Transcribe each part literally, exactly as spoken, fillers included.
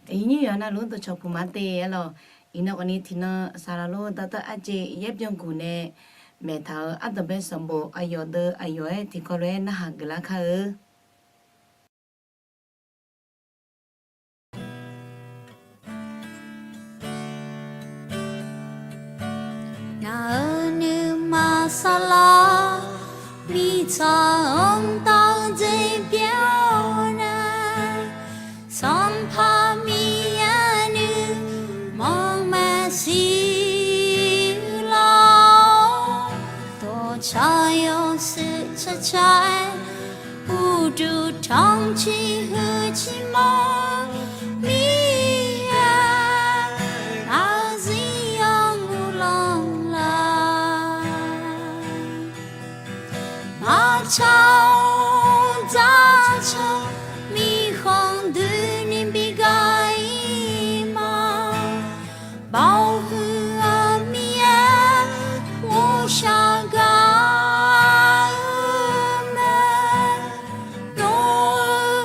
Iqnyir yawqha navluf-anr dawqcawq puq ma te aer lawq. Iqnan khawfni tiqnan saqlaq lor dawrtawv arjeq yaer byanguq nae maeqtaq-euq ardanqbae sanqbof aqyawf deuv aqyawf-aer tiqkawv lof-aer narhaq geuflar kar-eu. Ngaq-euq nuima saqlaq, mirtsaq-anr taf-eu jeq byan-awr nae, Sanqpaq Miqyaer nuima maeqshi lawr, dawqtsaq yawshuif tsaqtsaq-aer, uqduq tanqciq huiq ciqmanr, Miqyaer aqzir yawmuiq lanq laf. Maqtsaq-awr dzaqtsaq, mirkhanq doeni bi gar-ir ma. Baoq huiq-eu Miqyaer, ghawqshaq gaq-eu mae. Nawr-eu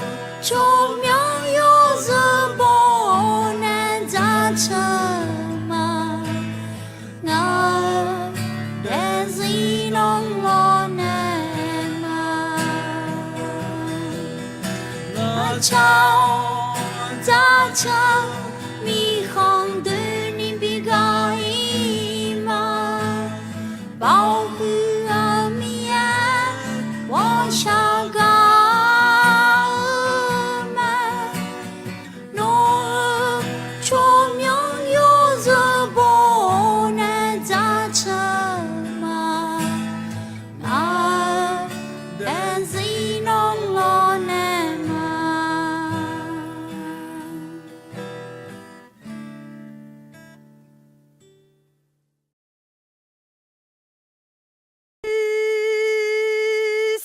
tsawrmyanr yawzeu baw-awr nae dzaqtsaq ma. Ngaq-euq daefzir lanq lawr nae ma. Maqtsaq-awr dzaqtsaq, mirkhanq doeni bi gar-ir ma. Baoq huiq-eu Miqyaer, ghawqshaq gaq-eu mae. Nawr-eu tsawrmyanr yawzeu baw-awr nae dzaqtsaq ma. Ngaq-euq daefzir lanq lawr nae ma.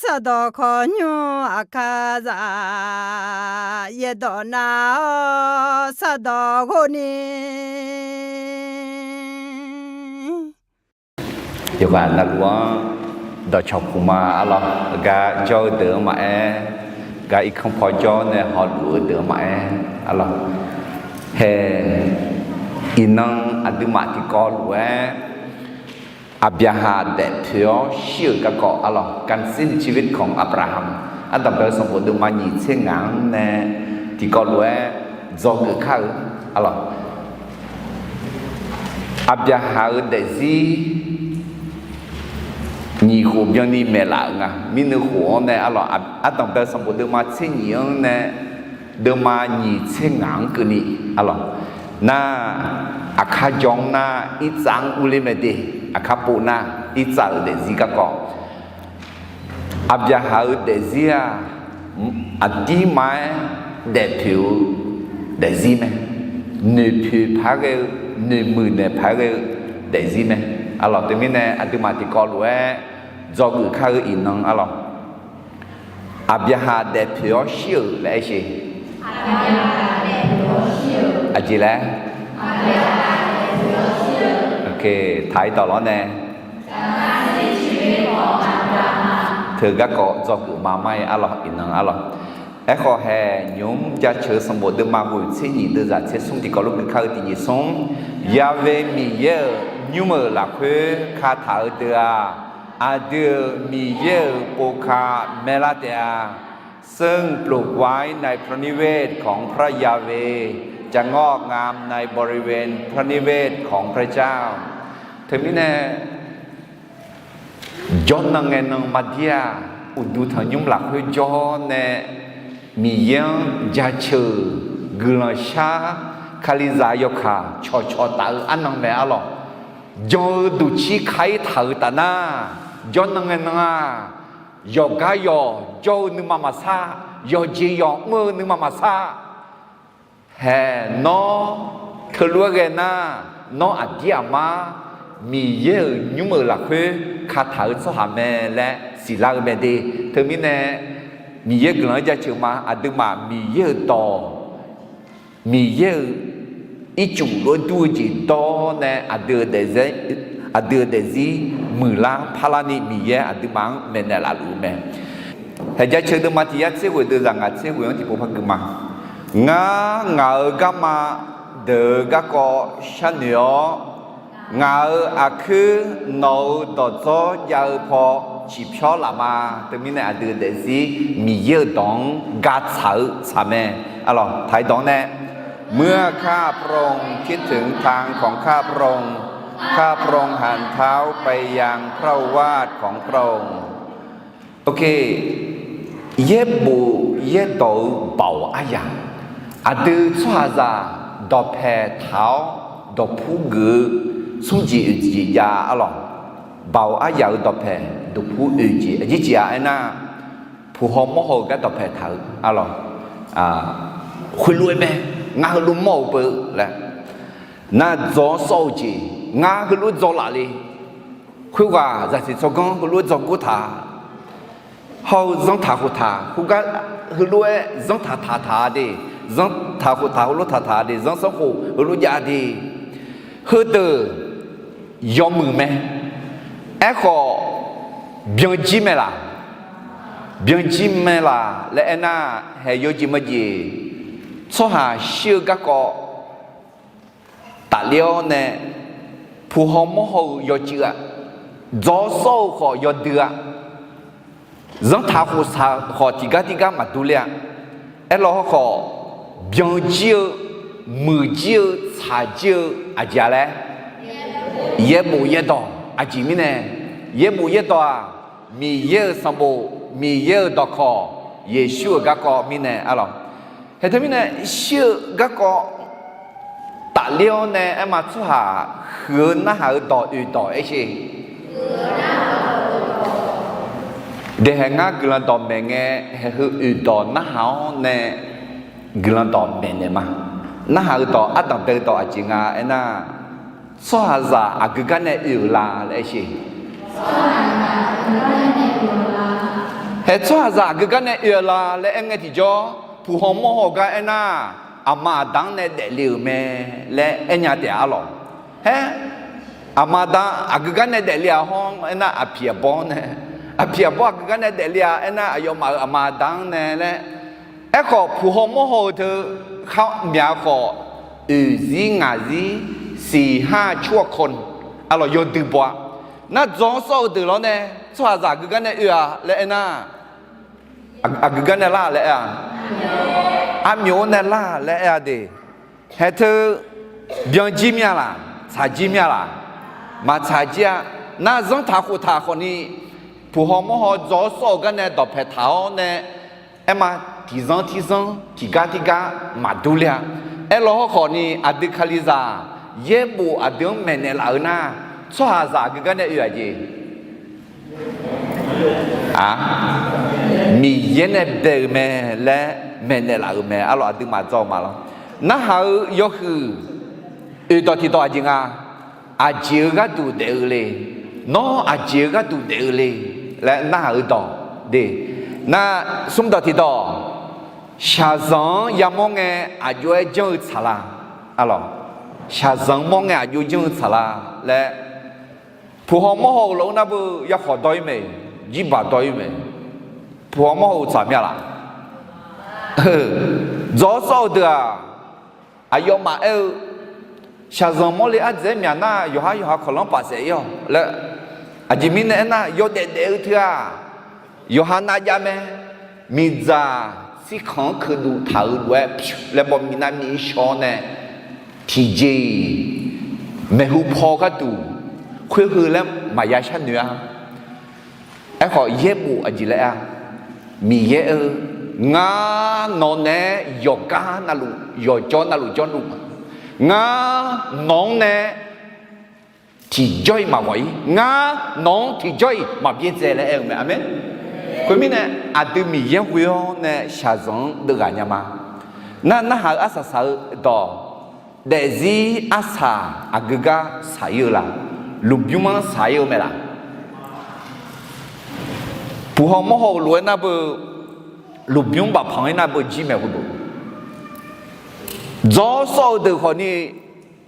Sardawq khawqnymr aqkar zaq, yaerdawq nav-awr sardawq ghov ni. Yawqghaq navluf-anr dawqcawq puq ma arlawr. Gar jawr-eu deuq-anr maqaer, gar irkanr paw jawr nae hawluf-eu deuq-anr maqaer arlawr. Hae, iqnan aqduimaf tiqkawv lof-aer Aqbyaqhaq daefpoeq-awr shir-euq garkawv arlawr, การสิ้นชีวิตของอับราฮัม Ardanqbae-eu sanqbof deuvma nyiq tser ngaq-anr nae tiqkawv lof-aer dzawgeuf kar-eu arlawr. Aqbyaqhaq-euq daefzir nyiq khof byanni maeqlaf-euq nga. Mirnui khof-anr nae arlawr, Ardanqbae-eu sanqbof deuvma tser nyiq-anr nae deuvma nyiq tser ngaq-anr keuvni arlawr. Nar, aqkar jawr-anr nar irtsav-anr urler mae de. Aqkar pov nar irtsav-euq daefzir garkawv Aqbyaqhaq-euq daefzir-aq, aqdirma-aer daefpoeq-eu daefzir mae. Noeqpoeq paq-aer ghae-eu, noeqmuiq naeq paq-aer ghae-eu daefzir mae. Arlawq, teumirnae aqduimaf tiqkawv lof-aer dzawgeuf kar-eu iqnan arlawq. Aqbyaqhaq daefpoeq-awr shir-euq laer aer sheq. Aqjeq laer? Taq-ir dawq lawr nae, teu garkawv dzawgeuf ma mar-aer arlawq, iqnan arlawq. Aerkhawf hae, nymq-mr jaceuq-eu sanqbof deuvma ghoeq tser nyiq deuvzaq tser smr tiqkawv lof gui kar-eu tiq nyiq smr, Ya've Miqyaer-euq nymr-euq lafkhoer kataq-eu deuq-aq, aqdui-euq Miqyaer-euq povka maerlar taef-a. ซึ่งปลูกไว้ในพระนิเวศของพระยาห์เวห์ จะงอกงามในบริเวณพระนิเวศของพระเจ้า Teumirnae, jawrnan ngaenan mardir-aq, uqduq tanqnymr lafkhoer jawr nae Miqyaer-anr jaceuq-euq guiqlanq shar, Kalizaq yawkaq cawqcawq taf-eu arnan mae arlawq. Jan-eu duqcir ka-ir taq-euq taf nar, jawrnan ngaenan-aq, yawqgar yawq jawr-eu nuima maqsar, yawqjeq yawq mr-eu nuima maqsar. Hae, nawr teulof-aer ghae nar, nawr aqdir aqmar Miqyaer-euq nymr-euq lafkhoer kataq-eu tsawrhaq mae laer siqlar-eu mae de. Teumirnae, Miqyaer guiqlanq-anr jaceuq ma. Aqduimaf Miqyaer-euq dawq, Miqyaer-euq ircuf lof-aer dur-eu jeq dawr nae aqdui-euq daefzir, aqdui-euq daefzir muiqlar parlarni Miqyaer aqduimaf-anr maeqnaeq laf luf-eu mae. Hae, jaceuq deuvma tiq yar tser ghoeq deuvzaq ngaq tser ghoeq-anr tiqpov par gui ma. Ngar ngaq-euq garma deuq-eu garkawv sharnoeq-awr, ngaq-euq aqkuir nawq-euq dawqdzawr jav-eu paw ciqpyawr laf ma. Teumirnae aqdui daefzir Miqyaer-euq dawq-anr gatsaq-eu tsaq mae. Arlawq, taq-iq dawq-anr nae, เมื่อข้าพระองค์คิดถึงทางของข้าพระองค์ ข้าพระองค์หันเท้าไปยังพระโอวาทของพระองค์ Ok, yaerbof yaerdawq-eu baoq aryaq, aqdui tsawrhaqzaq dawqpaeq taq-awr dawqpur geuf-eu smrjeq oeq jeq jav-a lawq. Baoq aryaq-euq dawqpaeq dawqpur oeq jeq aqjeq jeq-aq aernar, puq haw mawr haw-eu gar dawqpaeq taq-eu, arlawq, khoerlof-aer mae, ngar heulof mawr-euq beu laer, nar dzaw-awr sawr-eu jeq, ngar heulof dzaw laf le, khoerghaq zaqsiq tsawrganr heulof-aer dzaw gor taq, hawr-eu zanrtaq khoftaq khoergar heulof-aer zanrtaq taq taq-a de, zanrtaq khoftaq heulof taq taq-a de, zanrsanrkhof heulof jav de, heudeuq yawmuiq mae. Aerkhawf, byanjir mae laq, byanjir mae laq laer aernar, haeq yawjeq maqjeq, tsawrhaq shir-eu garkawv tafler-awr nae, puq haw mawr haw-eu yawcuiv-a, dzaw-awr sawr-eu khawf yawdui-a, zanrtaq khoftaq khawf tiqgar tiqgar maqdur ler-a. Aerlawq hawkhawf, byanjir-eu, muiqjir-eu, tsaqjir-eu aqjeq-a laer, yaerbof yaerdawq aqjeq mirnae, yaerbof yaerdawq-aq, Miqyaer-euq sanqbof, Miqyaer-euq dawqkawq, Yeqsur-euq garkawv mirnae, arlawq, haeq teumirnae shir-eu garkawv tafler-awr nae aerma tsawrhaq huiq-eu narhaq-eu dawq oeq dawq aersher. Daeqhaeq ngar guiqlanq dawq maeq ngae, haeq heu oeq dawq narhaq-awr nae guiqlanq dawq maeqnaeq ma. Narhaq-eu dawq ardanq bae-eu dawq aqjeq nga aernar, tsawrhaqzaq aqgeu gar nae oe-euq la laer aersher. Haeq tsawrhaqzaq aqgeu gar nae oe-euq la laer aerngae tiqjawr, puq haw mawr haw gar aernar, aqma aqda-anr nae daefle-euq mae laer aernya taef-a lawq. Haer, aqma aqda aqgeu gar nae daefle-aq hawr aernar, aqpiq aqbawr nae, aqpiq aqbawr aqgeu gar nae daefle-a aernar, aqyawfmaf-euq aqma aqda-anr nae laer. Aerkhawf, puq haw mawr haw-eu teu khar myaq khawf, oeq zir ngaq zir siq har cur-awr kawv, arlawq, yawdui baw-a. Nar dzaw-awr sawr-eu deuq lawr nae, tsawrhaqzaq aqgeu gar nae oe-a laer aernar, aqgeu gar nae lar laer aer-a, armyawf-awr nae lar laer aer-a de. Haeq teu byanjir mir-a laq, tsaqjir mir-a laq? Maqtsaqjir-a. Nar zanrtaq khoftaq khawfni, puq haw mawr haw dzaw-awr sawr-eu gar nae dawqpaeq taq-awr nae, aerma tiqzanr tiqzanr tiqgar tiqgar maqdur ler-a. Aerlawq hawkhawfni, aqdui kalizaq yaerbof aqdui-anr maeqnaeq laf-eu nar, tsawrhaqzaq aqgeu gar nae oe-aq jeq? Aq, Miqyaer nae bae-euq mae laer maeqnaeq laf-euq mae. Arlawq, aqduimaf dzaw-eu ma lawr. Narhaq-eu yawhuiq oeq dawq tiqdawq aqjeq nga? Aqjeq-eu gharduq daef-eu le? Nawr aqjeq-eu gharduq daef-eu le? Laer narhaq-eu dawq de. Nar smr dawq tiqdawq, shaqzanq-anr yamawr ngae aqjox-aer janr-eu tsaq la? Arlawq, shaqzanq-anr mawr ngae aqjox janr-eu tsaq la laer, puq haw mawr haw-euq lof-aer nar beu yarkhawf dawr-ir mae, jirbaq dawr-ir mae. Puq haw mawr haw-eu tsaq mya laf? Dzaw-awr sawr-eu deuq-aq, aqyawfmaf aer-eu, shaqzanq mawrle ardzaeq-aer myaq nar, yawqhar yawqha kawqlanr paf saef-ir-awq laer. Aqjeq mirnae aernar, yawdaef daef-eu teu-aq, yawqha navjav mae. Miqdzaq tsirkanq-anr keuqdov taq-euq lof-aer pyur laer baw miqnav miq shaw-awr nae, tiqjeq-iq maeqhu paw gharduq khoer heu laer maqya sharnoeq-a. Aerkhawf, yaerbof aqjeq laer-a? Miqyaer-eu, ngar nawq naeq-aer yawqgar navluf yawqjawr navluf jawrluf ma. Ngar nawq-anr nae tiqjawr-iq maqghawq-ir. Ngar nawq-anr tiqjawr-iq maqbyaerdzae laer aer-eu mae. Aqmeq. Khoermirnae, aqdui Miqyaer ghoe-awr nae shaqzanq-anr deuvghaq nya ma. Nar narhaq-eu arsaq saq-eu dawq, daefzir arsaq aqgeu gar saq-ir-eu la? Lmqbymr-anr saq-ir-eu mae laf? Puq haw mawr haw-euq lof-aer nar beu, lmqbymr bafpanq-ir nar beu jir mae khoerbo. Dzaw-awr sawr-eu deuq khawfni,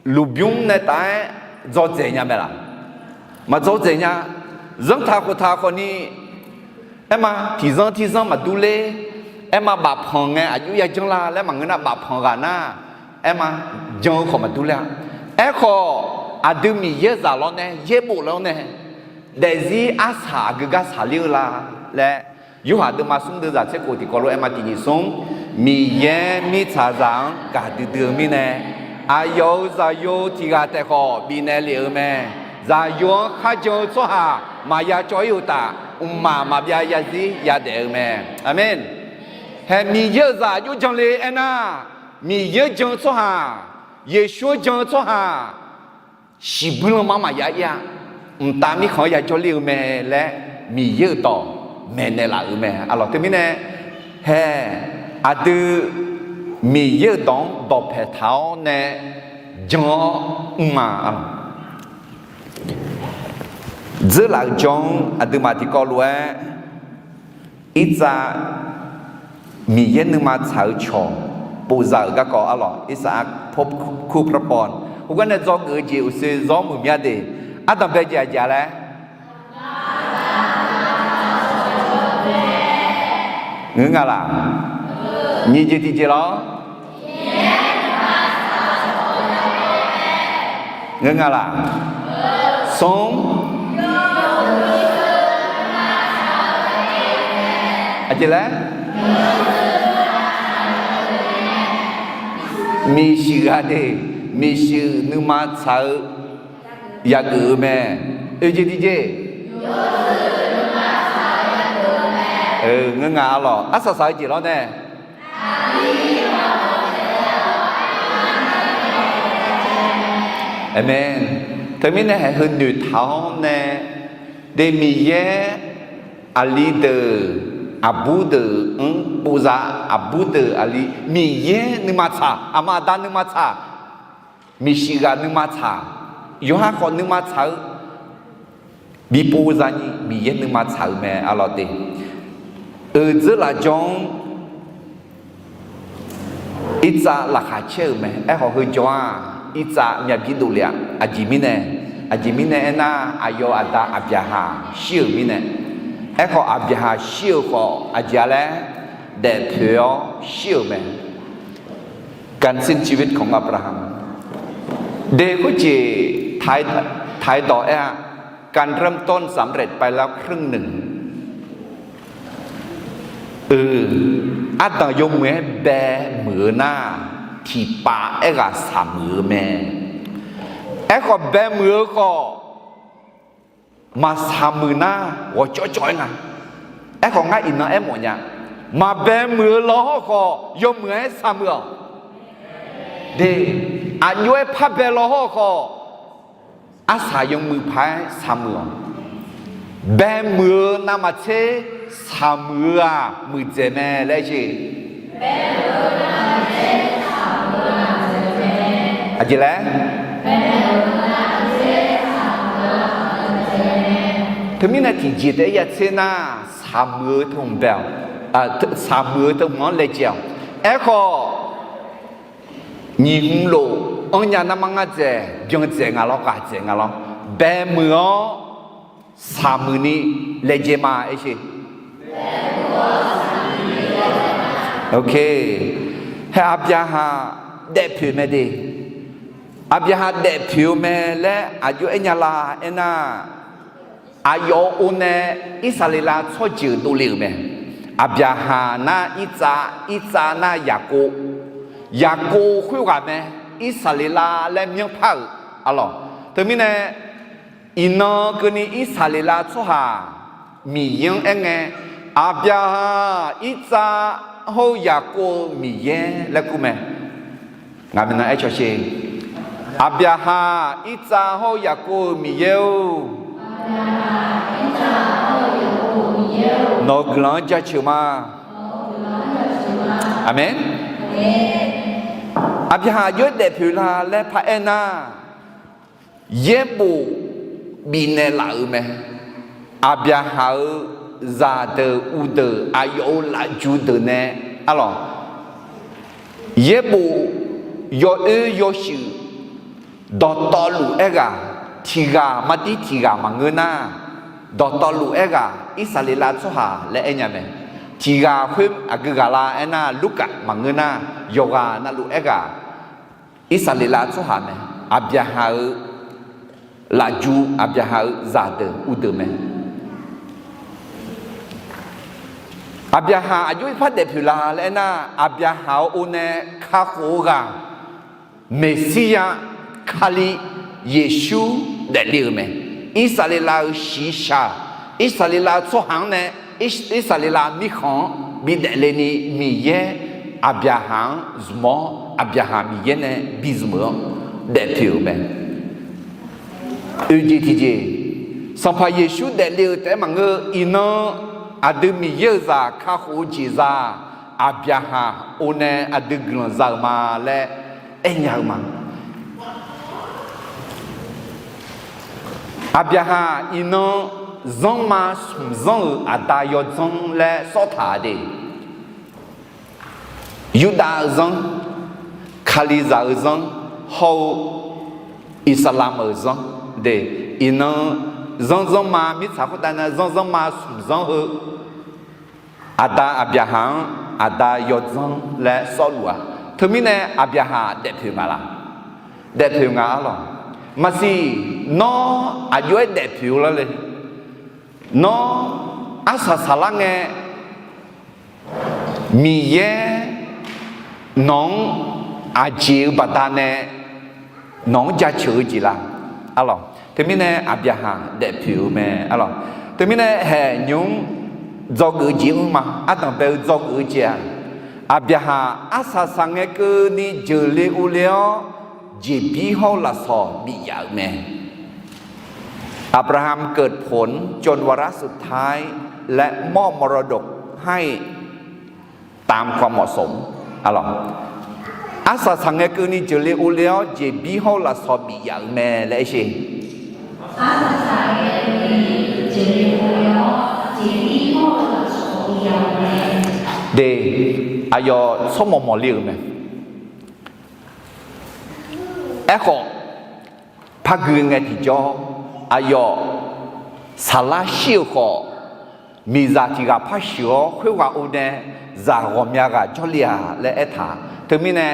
lmqbymr nae taf-aer dzaw dzaeq nya mae laf? Maqdzaw dzaeq nya. Zanrtaq khoftaq khawfni, aerma tiqzanr tiqzanr maqdur ler, Aerma bafpanq ngae aqjox yajanr la laer maqngeur nar, bafpanq ghaq nar, aerma jan-eu khawf maqdur ler-a. Aerkhawf, aqdui Miqyaer-eu zaq lawr nae, yaerbof lawr nae, daefzir arsaq aqgeu gar saqler-eu la laer, Yorhaq deuvma smr deuvzaq tser khof tiqkawv lof-aer aerma tiqnyif smr, Miqyaer mirtsaqzaq-anr gaqdui dui-eu mirnae, aqyawf-euq zaqyo tiq ghaq taef khawf bifnaeq lef-eu mae. Zaqyo-anr kharjan-eu tsawrhaq maqya cawv-ir-euq taf, mqmaq maqbyav yazir yadaef-eu mae. Aqmeq. Hae, Miqyaer-euq zaq aqjox jan le aernar, Miqyaer-anr jan-eu tsawrhaq, Yeqsur-anr jan-eu tsawrhaq, shiqbuir lanma maqya ir-a. Mqtav mirkhanq-anr ya jawrler-eu mae laer Miqyaer-euq dawq maeqnaeq laf-euq mae. Arlawq, teumirnae, hae, aqdui Miqyaer-euq dawq-anr dawqpaeq taq-awr nae jan-awr mr-a. Arlawq, dzeurlaf-euq jawr-anr aqduimaf tiqkawv lof-aer, Irtsav, Miqyaer nuima tsaq-eu cawq povzaq-euq garkawv arlawq, Irtsav-a, พบคู่พระพร. Khoergar nae dzawgeuf-eu jeq uqshoe zawr muiq mya de. Ardanqbae jeq aqjeq-a laer, ngeur nga laq? Nyiq jeq tiqjeq lawr, ngeur nga laq? Smr, aqjeq laer, miqshuif ghaq de, miqshuif nuima tsaq-eu yageuf-eu mae. Oeq jeq tiqjeq, ngeur nga arlawq, arsaq saq-eu jeq lawr nae. Aqmeq. Teumirnae haeq heu noeqtaq-awr nae, de Miqyaer aqli deuq aqbur deuq-anr povzaq, aqbur deuq aqli, Miqyaer nuima tsaq, aqma aqda nuima tsaq, miqshuif ghaq nuima tsaq, yawqha khawf nuima tsaq-eu bipov zani Miqyaer nuima tsaq-euq mae arlawq de. Euq dzeurlaf jawr-anr Irtsav laqkhaq caer-euq mae. Aerkhawf heujawr-aq, Irtsav myavbir dovle-a. Aqjeq mirnae, aqjeq mirnae aernar, aqyawf aqda Aqbyaqhaq shir-euq mirnae. Aerkhawf Aqbyaqhaq shir-euq khawf aqjeq-a laer, daefpoeq-awr shir-euq mae. การสิ้นชีวิตของอับราฮัม de khoerjeq taq-aer dawq aer-a, การเริ่มต้นสำเร็จไปแล้วครึ่งหนึ่ง. Ardanq yawmuiq-aer bae muiq-eu nar, tiqpav aerghaq shaqmuiq-eu mae. Aerkhawf bae muiq-eu khawf, maqshaq muiq nar ghawqcawv cawv-aer nga. Aerkhawf ngar iqnan aermawf nya, maqbae muiq-eu lawhawr khawf yawmuiq-aer shaqmuiq-awq. De, aqjox-aer par bae lawhawr khawf, arsaq yawmuiq paq-aer shaqmuiq-awq. Bae muiq-eu navmaqtser shaqmuiq-eu-aq muiqdzaeq mae laer jeq. Aqjeq laer, teumirnae tiqjeq taef-aer yatser nar, shaqmuiq-eu teu hmq bae-awq. Shaqmuiq-eu teu hmq-anr laejae-awq. Aerkhawf, nyiq hmq lof-anr nya narmar ngar dzaeq, byan dzaeq nga lawr, ghaq dzaeq nga lawr. Bae muiq-awr shaqmuiq ni laejae ma aer sheq. Ok. Hae Aqbyaqhaq daefpoeq mae de. Aqbyaqhaq daefpoeq-eu mae laer aqjox aer nya la aernar, aqyawf-euq or nae Irsaqleqlav tsawrjeuq dovle-euq mae. Aqbyaqhaq nar Irtsav, Irtsav nar Yaqkov, Yaqkov khoerghaq mae. Irsaqleqlav laer myanrpar-euq arlawq. Teumirnae iqnan keuvni Irsaqleqlav tsawrhaq Miqyaer-anr aerngae, Aqbyaqhaq, Irtsav hawr-eu Yaqkov-eu Miqyaer laer kur mae. Ngaq maeqnan aer cawsher. Aqbyaqhaq, Irtsav hawr-eu Yaqkov-euq Miqyaer-or, nawq-euq guiqlanq-anr jaceuq ma. Aqmeq. Aqbyaqhaq aqjox-aer daefpoeq la laer paraer nar, yaerbof bifnaeq laf-euq mae. Aqbyaqhaq-euq zaqdeuq uqdeuq aqyawf-euq lafjuq deuq nae arlawq, yaerbof yawoer yawshuif dawqtawvluf aerghaq, tiq ghaq maqdir tiq ghaq maqngeur nar, dawqtawvluf aerghaq Irsaqleqlav tsawrhaq laer aer nya mae. Tiq ghaq khoer aqgeu ghaq la aernar, Lurkaf maqngeur nar, yawqghaq navluf aerghaq Irsaqleqlav tsawrhaq mae. Aqbyaqhaq-euq lafju, Aqbyaqhaq-euq zaqdeuq uvdeuq mae. Aqbyaqhaq aqjox-aer par daefpoeq la laer aernar, Aqbyaqhaq-euq or nae kakhof-eu ghaq, Meqsirya, Kali, Yeqsur daefle-euq mae. Irsaqleqlav-euq shiqshaq, Irsaqleqlav-eu tsawrhaq-anr nae, Ir- Irsaqleqlav mirkhanq-anr bidaef le ni Miqyaer Aqbyaqhaq-anr zmq-awr, Aqbyaqhaq Miqyaer nae bizmq-eu-anr daefpoeq-euq mae. Oeq jeq tiqjeq, Sanqpaq Yeqsur daefle-euq taef-aer maqngeur, iqnan aqdui Miqyaer-euq zaq kakhof-eu jeq za, Aqbyaqhaq or nae aqdui guiqlanq za-euq ma laer aernya-eu ma. Aqbyaqhaq iqnan zanrma smq zanr-euq aqda yawdzanr laer sawr taq de. Yurdav-eu zanr, Kalizaq-eu zanr, hawr-eu Iqsaqlamq-euq zanr de. Iqnan zanr zanrma mirtsaq khoertav nae zanr zanrma smq zanr heu aqda Aqbyaqhaq-anr aqda yawdzanr laer sawrluf-a. Teumirnae Aqbyaqhaq daefpoeq nga laq? Daefpoeq nga arlawq. Maqsiq, nawr aqjox-aer daefpoeq-eu lar le. Nawr arsaq saqlar ngae, Miqyaer nawq-anr aqjeq-eu baqdanae nawq-anr jaceuq-eu jeq la? Arlawq, teumirnae Aqbyaqhaq daefpoeq-eu mae arlawq. Teumirnae haeq nymq-mr dzawgeuf-eu jeq-anr ma, ardanq bae-eu dzawgeuf-eu jeq-aq, Aqbyaqhaq arsaq saqngae keuvni jeuqle uvle-awr, jeqbir hawr-eu lafsawq bif yaf-euq mae. อับราฮัมเกิดผลจนวาระสุดท้าย และมอบมรดกให้ตามความเหมาะสม Arsaq saqngae keuvni jeuqle uvle-awr jeqbir hawr-eu lafsawq bif yaf-euq mae laer aer sher. De, aqyawf tsawrmawq mawqle-euq mae. Aerkhawf, par gui ngae tiqjawr, aqyawf saqlar shir-euq khawf, miqzaq tiq ghaq par sheuq-awr khoerghaq or nae zaq ghawqmya ghaq jawrle-a laer aertaq. Teumirnae,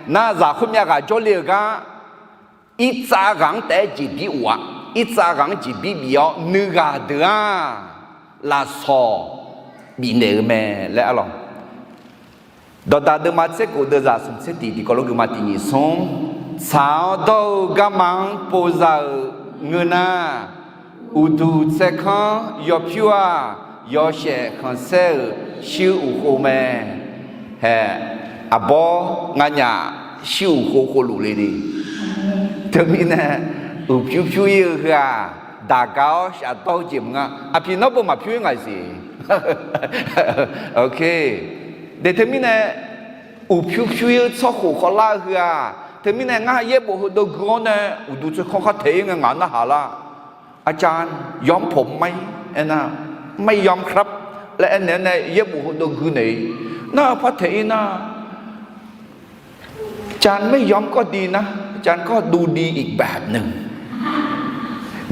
nar zaq khoermya ghaq jawrle-euq gar, irtsav ghaq-anr taef-aer jeqbir of-a. Irtsav ghaq-anr jeqbir bif-awr nuighaq deuq-aq lafsawq bifnaeq-eu mae laer arlawq. Dawqdaq deuvma tser khof deuvzaq smq tser tiq tiqkawv lof geufma tiq nyiq smr, tsaq-awr dawr-eu garma-anr pov za-euq ngeur nar, uqduq tsaerkanr yawpyur-aq, yawshaef khanqsaer-euq shir uqkhov mae. Hae, aqbawr nganyaf shir uqkhov khovluf le de. Teumirnae, uqpyur pyur-ir-eu heu-aq, daqga-awr shafdawr-eu jeq maqnga. Aqpiq nawr beu maqpyur-ir ngaq siq. De teumirnae, uqpyur pyur-ir-eu tsawrkhof khawvlar-eu heu-aq, teumirnae ngar yaerbof heudeuq gui-awr nae uqduq tsaerkanr khar taeq-ir ngae ngaq narhaq lar. อาจารย์ ย้อมผมไหม aernar, ไม่ย้อมครับ laer aernaeq-awr nae yaerbof heudeuq gui naeq-ir. Nar-eu par taeq-ir nar, อาจารย์ ไม่ย้อมก็ดีนะ อาจารย์ ก็ดูดีอีกแบบหนึ่ง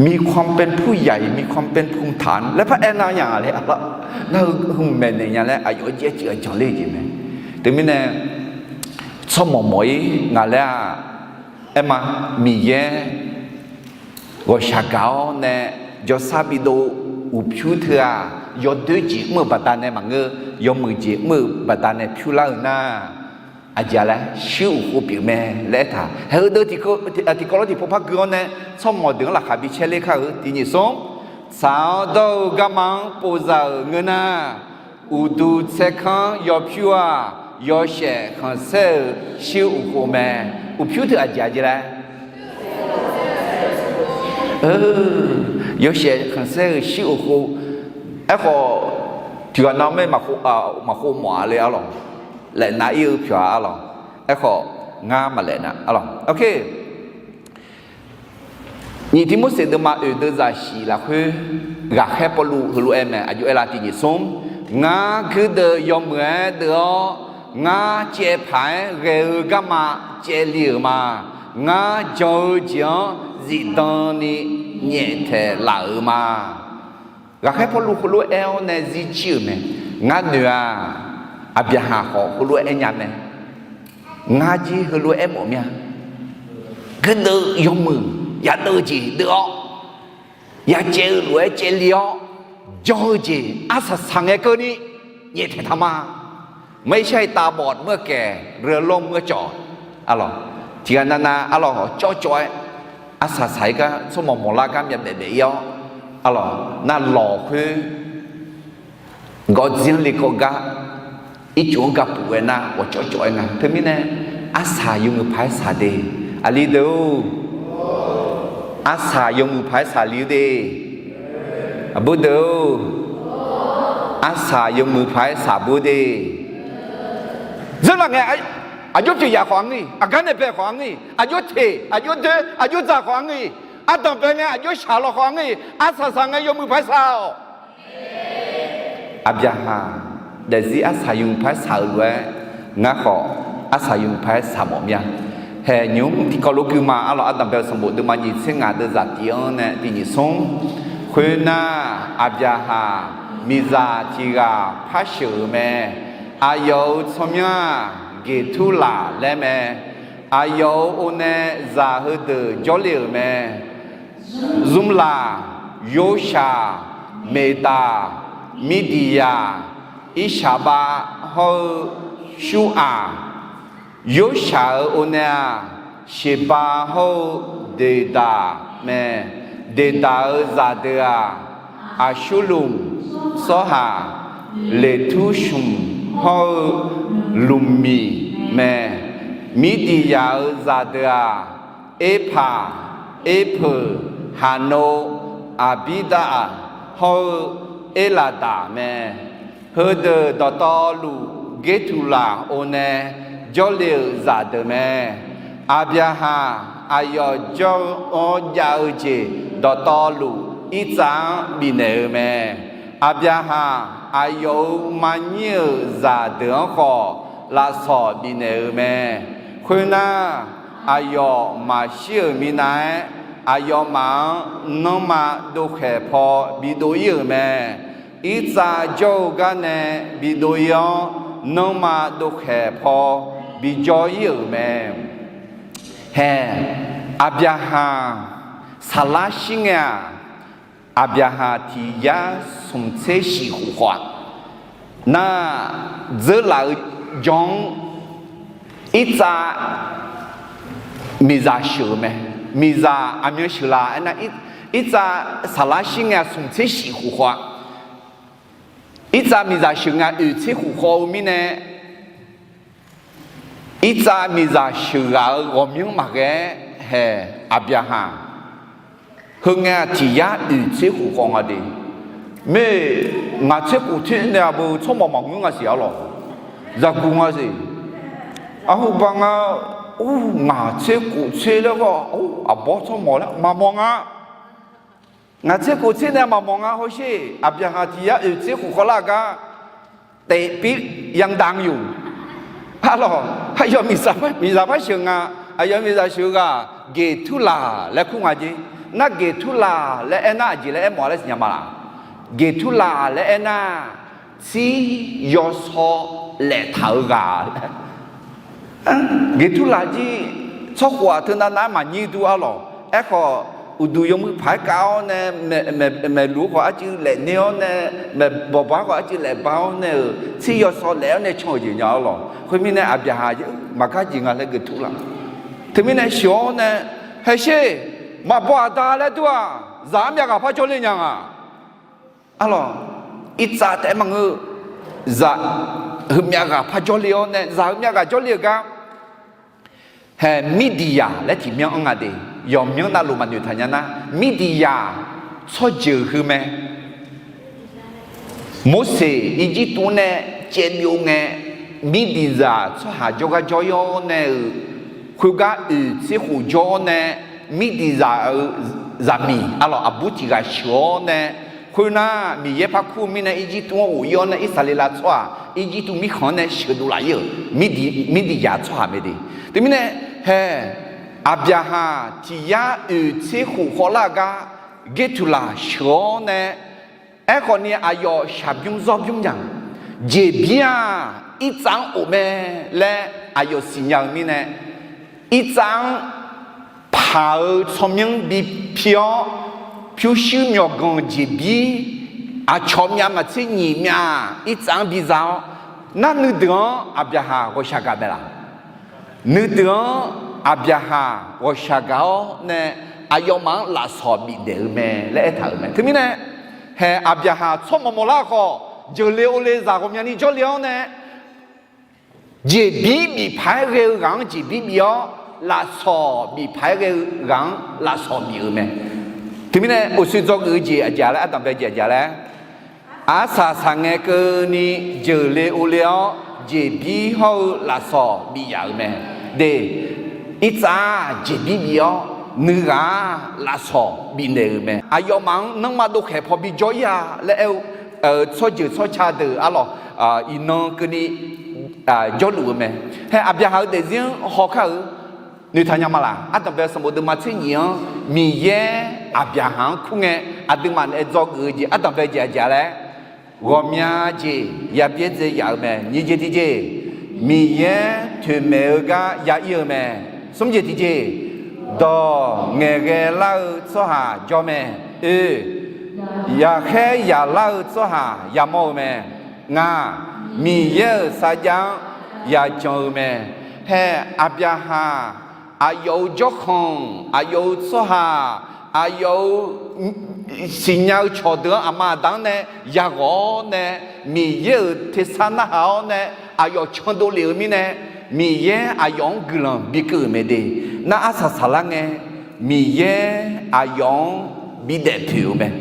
มีความเป็นผู้ใหญ่ มีความเป็นภูมิฐาน laer par aernar nya le. Nar-eu heu maeqnaeq nya laer aqyawf-anr jaer ceuq-a janq ler-eu jeq mae. Teumirnae, tsawrmawq mawf-ir ngaq laer-aq, aerma, Miqyaer ghawqshaq gaq-awr nae jawrsar bidov uqpyur teu-aq, yawdoer jeq mr-eu baqdanae maqngeur, yawmuiq jeq mr-eu baqdanae pyur lar-eu nar, aqjeq-a laer shir uqkhov pyeuf mae laer aertaq. Haeq heudeuq tiqkawv lawr tiqpov par gui-awr nae tsawrmawq deuq-anr laqkhaq bi caer ler kar-eu tiq nyiq smr, tsaq-awr dawr-eu garma-anr pov za-euq ngeur nar, uqduq tsaerkanr yawpyur-aq, yawshaef khanqsaer-euq shir uqkhov mae. Uqpyur teu aqjeq-a jeq laer, yawshaef khanqsaer-euq shir uqkhov. Aerkhawf, tiqghaq nav-anr maqkhov mawf-a le arlawq. Laefnav ir-eu pyawq-a arlawq. Aerkhawf, ngar maqlaef nav arlawq. Nyiq Tiqmorseq deuvma oeq deuvzaq shiq lafkhoer, ghaqkhaer Pawrluv heulof-aer mae, aqjox aer la tiq nyiq smr. Ngar guirdeuv yawmuiq-aer deuv-awr, ngar caev paq-aer ghae-eu garma caevle-euq ma. Ngar jan-eu jeq-anr zifdan ni nyaeftaeq laf-euq ma. Ghaqkhaer Pawrluv heulof-aer aer-awr nae zirjir-euq mae. Ngar noeq-aq, Aqbyaqhaq khawf heulof-aer aer nya mae. Ngar jir heulof-aer aermawf mir-a. Gardeuv yawmuiq yadeuv-eu jeq deuv-awr, yacaev-eu lof-aer caevle-awr, jan-eu jeq arsaq saq ngae keuvni nyaeftaeq taq ma. Maqshar-iq tavbawf meur-eu kaeq, reulawr meur-eu cawq, arlawq, tiqghaq navnav arlawq cawvcawv-aer, arsaq saq-ir gar tsawrmawq mawqlar gar myavbaef baef-ir-awr, arlawq, navlawq khoer gawqdzer-anr lekawv gar, ircuf-anr gapuf ghae nar ghawqcawv cawv-aer nga. Teumirnae, arsaq yawmuiq paq-aer saq de. Aqli deuq-or, arsaq yawmuiq paq-aer saqli-eu de. Aqbur deuq-or, arsaq yawmuiq paq-aer saqbur de. Dzeurlaf ngae, aqjox pyeuf yaf khawf-anr ngir, aqgar nae bae khawf-anr ngir, aqjox teq, aqjox doer, aqjox dzaq khawf-anr ngir, ardanq bae ngae aqjox shaq law khawf-anr ngir, arsaq saq ngae yawmuiq paq-aer saq-awq. Aqbyaqhaq daefzir arsaq yawmuiq paq-aer saq-euq lof-aer, ngar khawf arsaq yawmuiq paq-aer saq mawf mir-a. Haeq nymq-mr tiqkawv lof guima arlawq, ardanq bae-eu sanqbof deuvma nyiq tser ngaq deuvzaq tiq-anr nae tiq nyiq smr. Khoernar, Aqbyaqhaq miqzaq tiq ghaq par sheuq-euq mae. Aqyawf-euq tsawrmyanr-aq, Geqturlaq laer mae. Aqyawf-euq o nae zaq heudeuq jawrle-euq mae. Zmrlaq, Yorshaq, Meqdaq, Mirdiqyaq, Irshaqbav hawr-eu Shuraq. Yorshaq-euq o nae-aq, Sheqbav hawr-eu Deqdaq mae. Deqdaq-euq zaqdeuq-aq, Aqsurlmq, Sawrhaq, Leqtursmq hawr-eu Lmqmiq mae. Mirdiqyaq-euq zaqdeuq-aq, Erpaq, Erpeuq, Haqnov, Aqbirdav hawr-eu Erlaqdaq mae. Heudeuq dawqtawvluf Gertuqlaq o nae jawrle-euq zaqdeuq mae. Aqbyaqhaq aqyawf jawr-awr jav-eu jeq dawqtawvluf Irtsav-anr bifnaeq-eu mae. Aqbyaqhaq aqyawf-euq maqnyir-euq zaqdeuq-anr khawf lafsawq bifnaeq-eu mae. Khoernar, aqyawf maqshir-euq minav-aer, aqyawfmaf-anr nanrma dovkhaeq paw bidov-ir-euq mae. Irtsav jawr-eu gar nae bidov-ir-awr, nanrma dovkhaeq paw bijawr-ir-euq mae. Haeq, Aqbyaqhaq saqlar shir ngae-aq, Aqbyaqhaq tiq yar smq tser shif khof khawf-a, nar, dzeurlaf-eu jan-anr Irtsav miqzaq sheuq-eu mae. Miqzaq aqmyan sheuqlaf aernar, Irtsav saqlar shir ngae-aq smq tser shif khof khawf-a, Irtsav miqzaq sheuq ngae oeq tser khof khawf-eu mirnae, Irtsav miqzaq sheuqghaq-euq ghawqmyanr maqghae-aer haeq Aqbyaqhaq Heu ngae-aq tiq yar oeq tser khof khawf nga de. Mae, ngaq tser khof tser nae aqbeu tsawrmawq maqngeur nga siq arlawq. Zaqguq nga siq. Arhu ba nga, or, ngaq tser khof tser laer khawf, or, aqbawr tsawrmawq laer maqmawf nga. Ngaq tser khof tser nae maqmawf nga hawsher. Aqbyaqhaq tiq yar oeq tser khof khawf lar gar taef pir yadaq-eu. Arlawq, aqyawf miqzaq par sheuq nga. Aqyawf miqzaq sheuq-eu ghaq Geqturlaq laer kur nga jer. Nar Geqturlaq laer aernar aqjeq laer aermawf laer siqnya ma laq? Geqturlaq laer aernar, tsir yawsaw laeftaq-eu ghaq laer. Geqturlaq jir tsawrkhof-aq teunav nav-aer maqnyir dur arlawq. Aerkhawf, uqduq yawmuiq paq-aer kav-awr nae, maeqluf-eu khawf arcuiv laefner-awr nae, maeqbawq baq-aer khawf arcuiv laefbaq-awr nae-euq tsir yawsaw laef-awr nae can-euq jeq nya arlawq. Khoermirnae Aqbyaqhaq maqgar jeq nga laer Geqturlaq. Teumirnae sheuq-awr nae, haesher, maqbaw aqda laer dur-aq, zaq-anr myavghaq par jawrle nya nga. Arlawq, Irtsav taef-aer maqngeur. Zaq heumyav ghaq par jawrle-awr nae, zaq heumyav ghaq jawrle-eu gar, haeq Mirdiqyaq laer tiq myanr-anr nga de. Yawqmyanr navluf maqnoeq taq nya nar, Mirdiqyaq tsawrjeuq heu mae. Morseq Irjirtuv-anr nae caevbyov ngae, Mirdiqzaq tsawrhaq jawrgar jawr-ir-awr nae-euq, khoergar oeq tser khof jawr-awr nae, Mirdiqzaq-euq zaqmiq arlawq aqbur tiq ghaq sheuq-awr nae, khoernar Miqyaer par kur-eu mirnae Irjirtuv-anr ghof-ir-awr nae Irsaqleqlav tsawrhaq Irjirtuv mirkhanq-anr nae sheuqdov laf-ir-euq Mirdiqzaq tsawrhaq mae de. Teumirnae, haeq, Aqbyaqhaq tiq yar oeq tser khof khawf lar gar Geqturlaq sheuq-awr nae, aerkhawf ni aqyawf shaqbymr zawrbymr nya-a. jeqbir-aq irtsav-anr of mae laer aqyawf siqnya-eu mirnae, irtsav-anr paq-eu tsawrmyanr bi pi-awr, pyurshuir myawqganq jeqbir aqcawq myav maqtser nyiq myav irtsav-anr biza-awr, nar nuideuq-anr Aqbyaqhaq ghawqshaq gaq mae laq? Nuideuq-anr Aqbyaqhaq ghawqshaq gaq-awr nae aqyawfmaf-anr lafsawq bifdaef-eu mae laer aertaq-euq mae. Teumirnae, haeq Aqbyaqhaq tsawrmawq mawqlar khawf, jeuqle ovle zaq ghawqmyani jawrle-awr nae, jeqbir bif paq-aer ghae-eu ghaq-anr jeqbir bif-awr, lafsawq bif paq-aer ghae-eu ghaq-anr lafsawq bif-euq mae. Teumirnae uqshoe dzawgeuf-eu jeq aqjeq laer, ardanqbae jeq aqjeq laer, arsaq saqngae keuvni jeuqle ovle-awr jeqbir hawr-eu lafsawq bif yaf-euq mae. De, irtsav jeqbir bif-awr nuighaq-aq lafsawq bifnaeq-euq mae. Aqyawfmaf-anr nanrma dovkhaeq paw bijawr ir-a laer aer-eu tsawrjeuq tsawrca deuq arlawq, iqnan keuvni jawrluf-eu mae. Haeq Aqbyaqhaq-eu daefzir-anr hawkar-euq noeqtaq nya ma laq? Ardanqbae sanqbof deuvma tser nyiq-anr Miqyaer Aqbyaqhaq-anr kur ngae, aqduimaf nae dzawgeuf-eu jeq ardanqbae jeq aqjeq laer, ghawqmya jeq ya byaerdzae yaf-euq mae. Nyiq jeq tiqjeq, Miqyaer toeqmaeq-eu gar ya ir-eu mae. Smr jeq tiqjeq, dawq ngaeqghae lar-eu tsawrhaq jawr mae. Oe, yaqkhaer yaqlar-eu tsawrhaq yamawr-eu mae. Ngaq, Miqyaer-euq sarjax-anr yajan-eu mae. Haeq Aqbyaqhaq aqyawf-euq jawrkhanq, aqyawf-euq tsawrhaq, aqyawf-euq siqnya-eu cawqdeuq-anr aqma aqda-anr nae yaghawq-awr nae, Miqyaer-euq tersar narhaq-awr nae aqyawf candov lef-eu mirnae, Miqyaer aqyawf-anr guiqlanq bikeuv-euq mae de. Nar arsaq saqlar ngae, Miqyaer aqyawf-anr bidaef poeq-euq mae.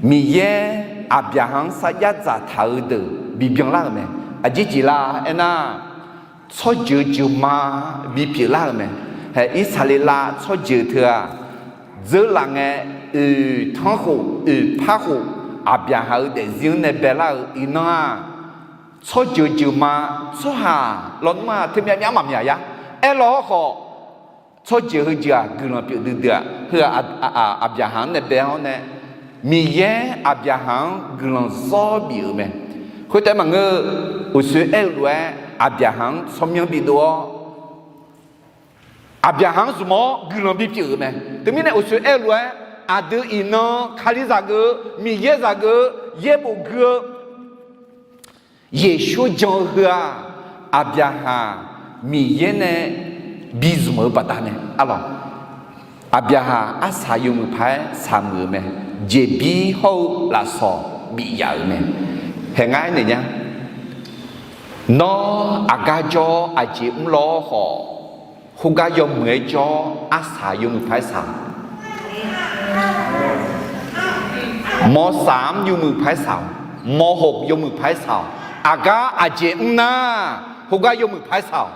Miqyaer Aqbyaqhaq-anr sarjax dzaqtaq-eu deuq bibyan lar-euq mae. Aqjeq jeq la aernar, tsawrjeuq jeuqma bipyeuf lar-euq mae. Haeq Irsaqleqlav tsawrjeuq teu-aq, dzeurlaf ngae oeq tanrkhof oeq parkhof Aqbyaqhaq-eu daefzir-anr nae baelar-euq iqnan-aq, tsawrjeuq jeuqma tsawrhaq lawnmr-aq teumyav myav maqmyaq ya. Aerlaw-awr khawf, tsawrjeuq heujeuq-aq guiqlanq pyeuf duidui-aq, heu-aq Aqbyaqhaq-anr nae bae-awr nae, Miqyaer Aqbyaqhaq-anr guiqlanq zawr bif-euq mae. Khoertaef maqngeur-eu, uqshoe aer-eu lof-aer Aqbyaqhaq-anr tsawrmyanr bidov-awr, Aqbyaqhaq-anr zmq-awr guiqlanq bipyeuf-euq mae. Teumirnae uqshoe aer-eu lof-aer, aqdui iqnan Kalizaq geuf-eu, Miqyaer zaq geuf-eu, yaerbof gui-eu, Yeqsur jan-eu heu-aq, Aqbyaqhaq Miqyaer nae bizmq-eu baqdanae arlawq, Aqbyaqhaq arsaq yawmuiq paq-aer shaqmuiq-euq mae. Jeqbir hawr-eu lafsawq bif yaf-euq mae. Haeq ngar aernaeq nya, nawr aqgar jawr-awr aqjeq mrlaw-awr khawf, khoergar yawmuiq-aer jawr-awr arsaq yawmuiq paq-aer shaq-awq. Mawrsaq-anr yawmuiq paq-aer shaq-awq. Mawrhof yawmuiq paq-aer shaq-awq. Aqgar aqjeq mr nar, khoergar yawmuiq paq-aer shaq-awq.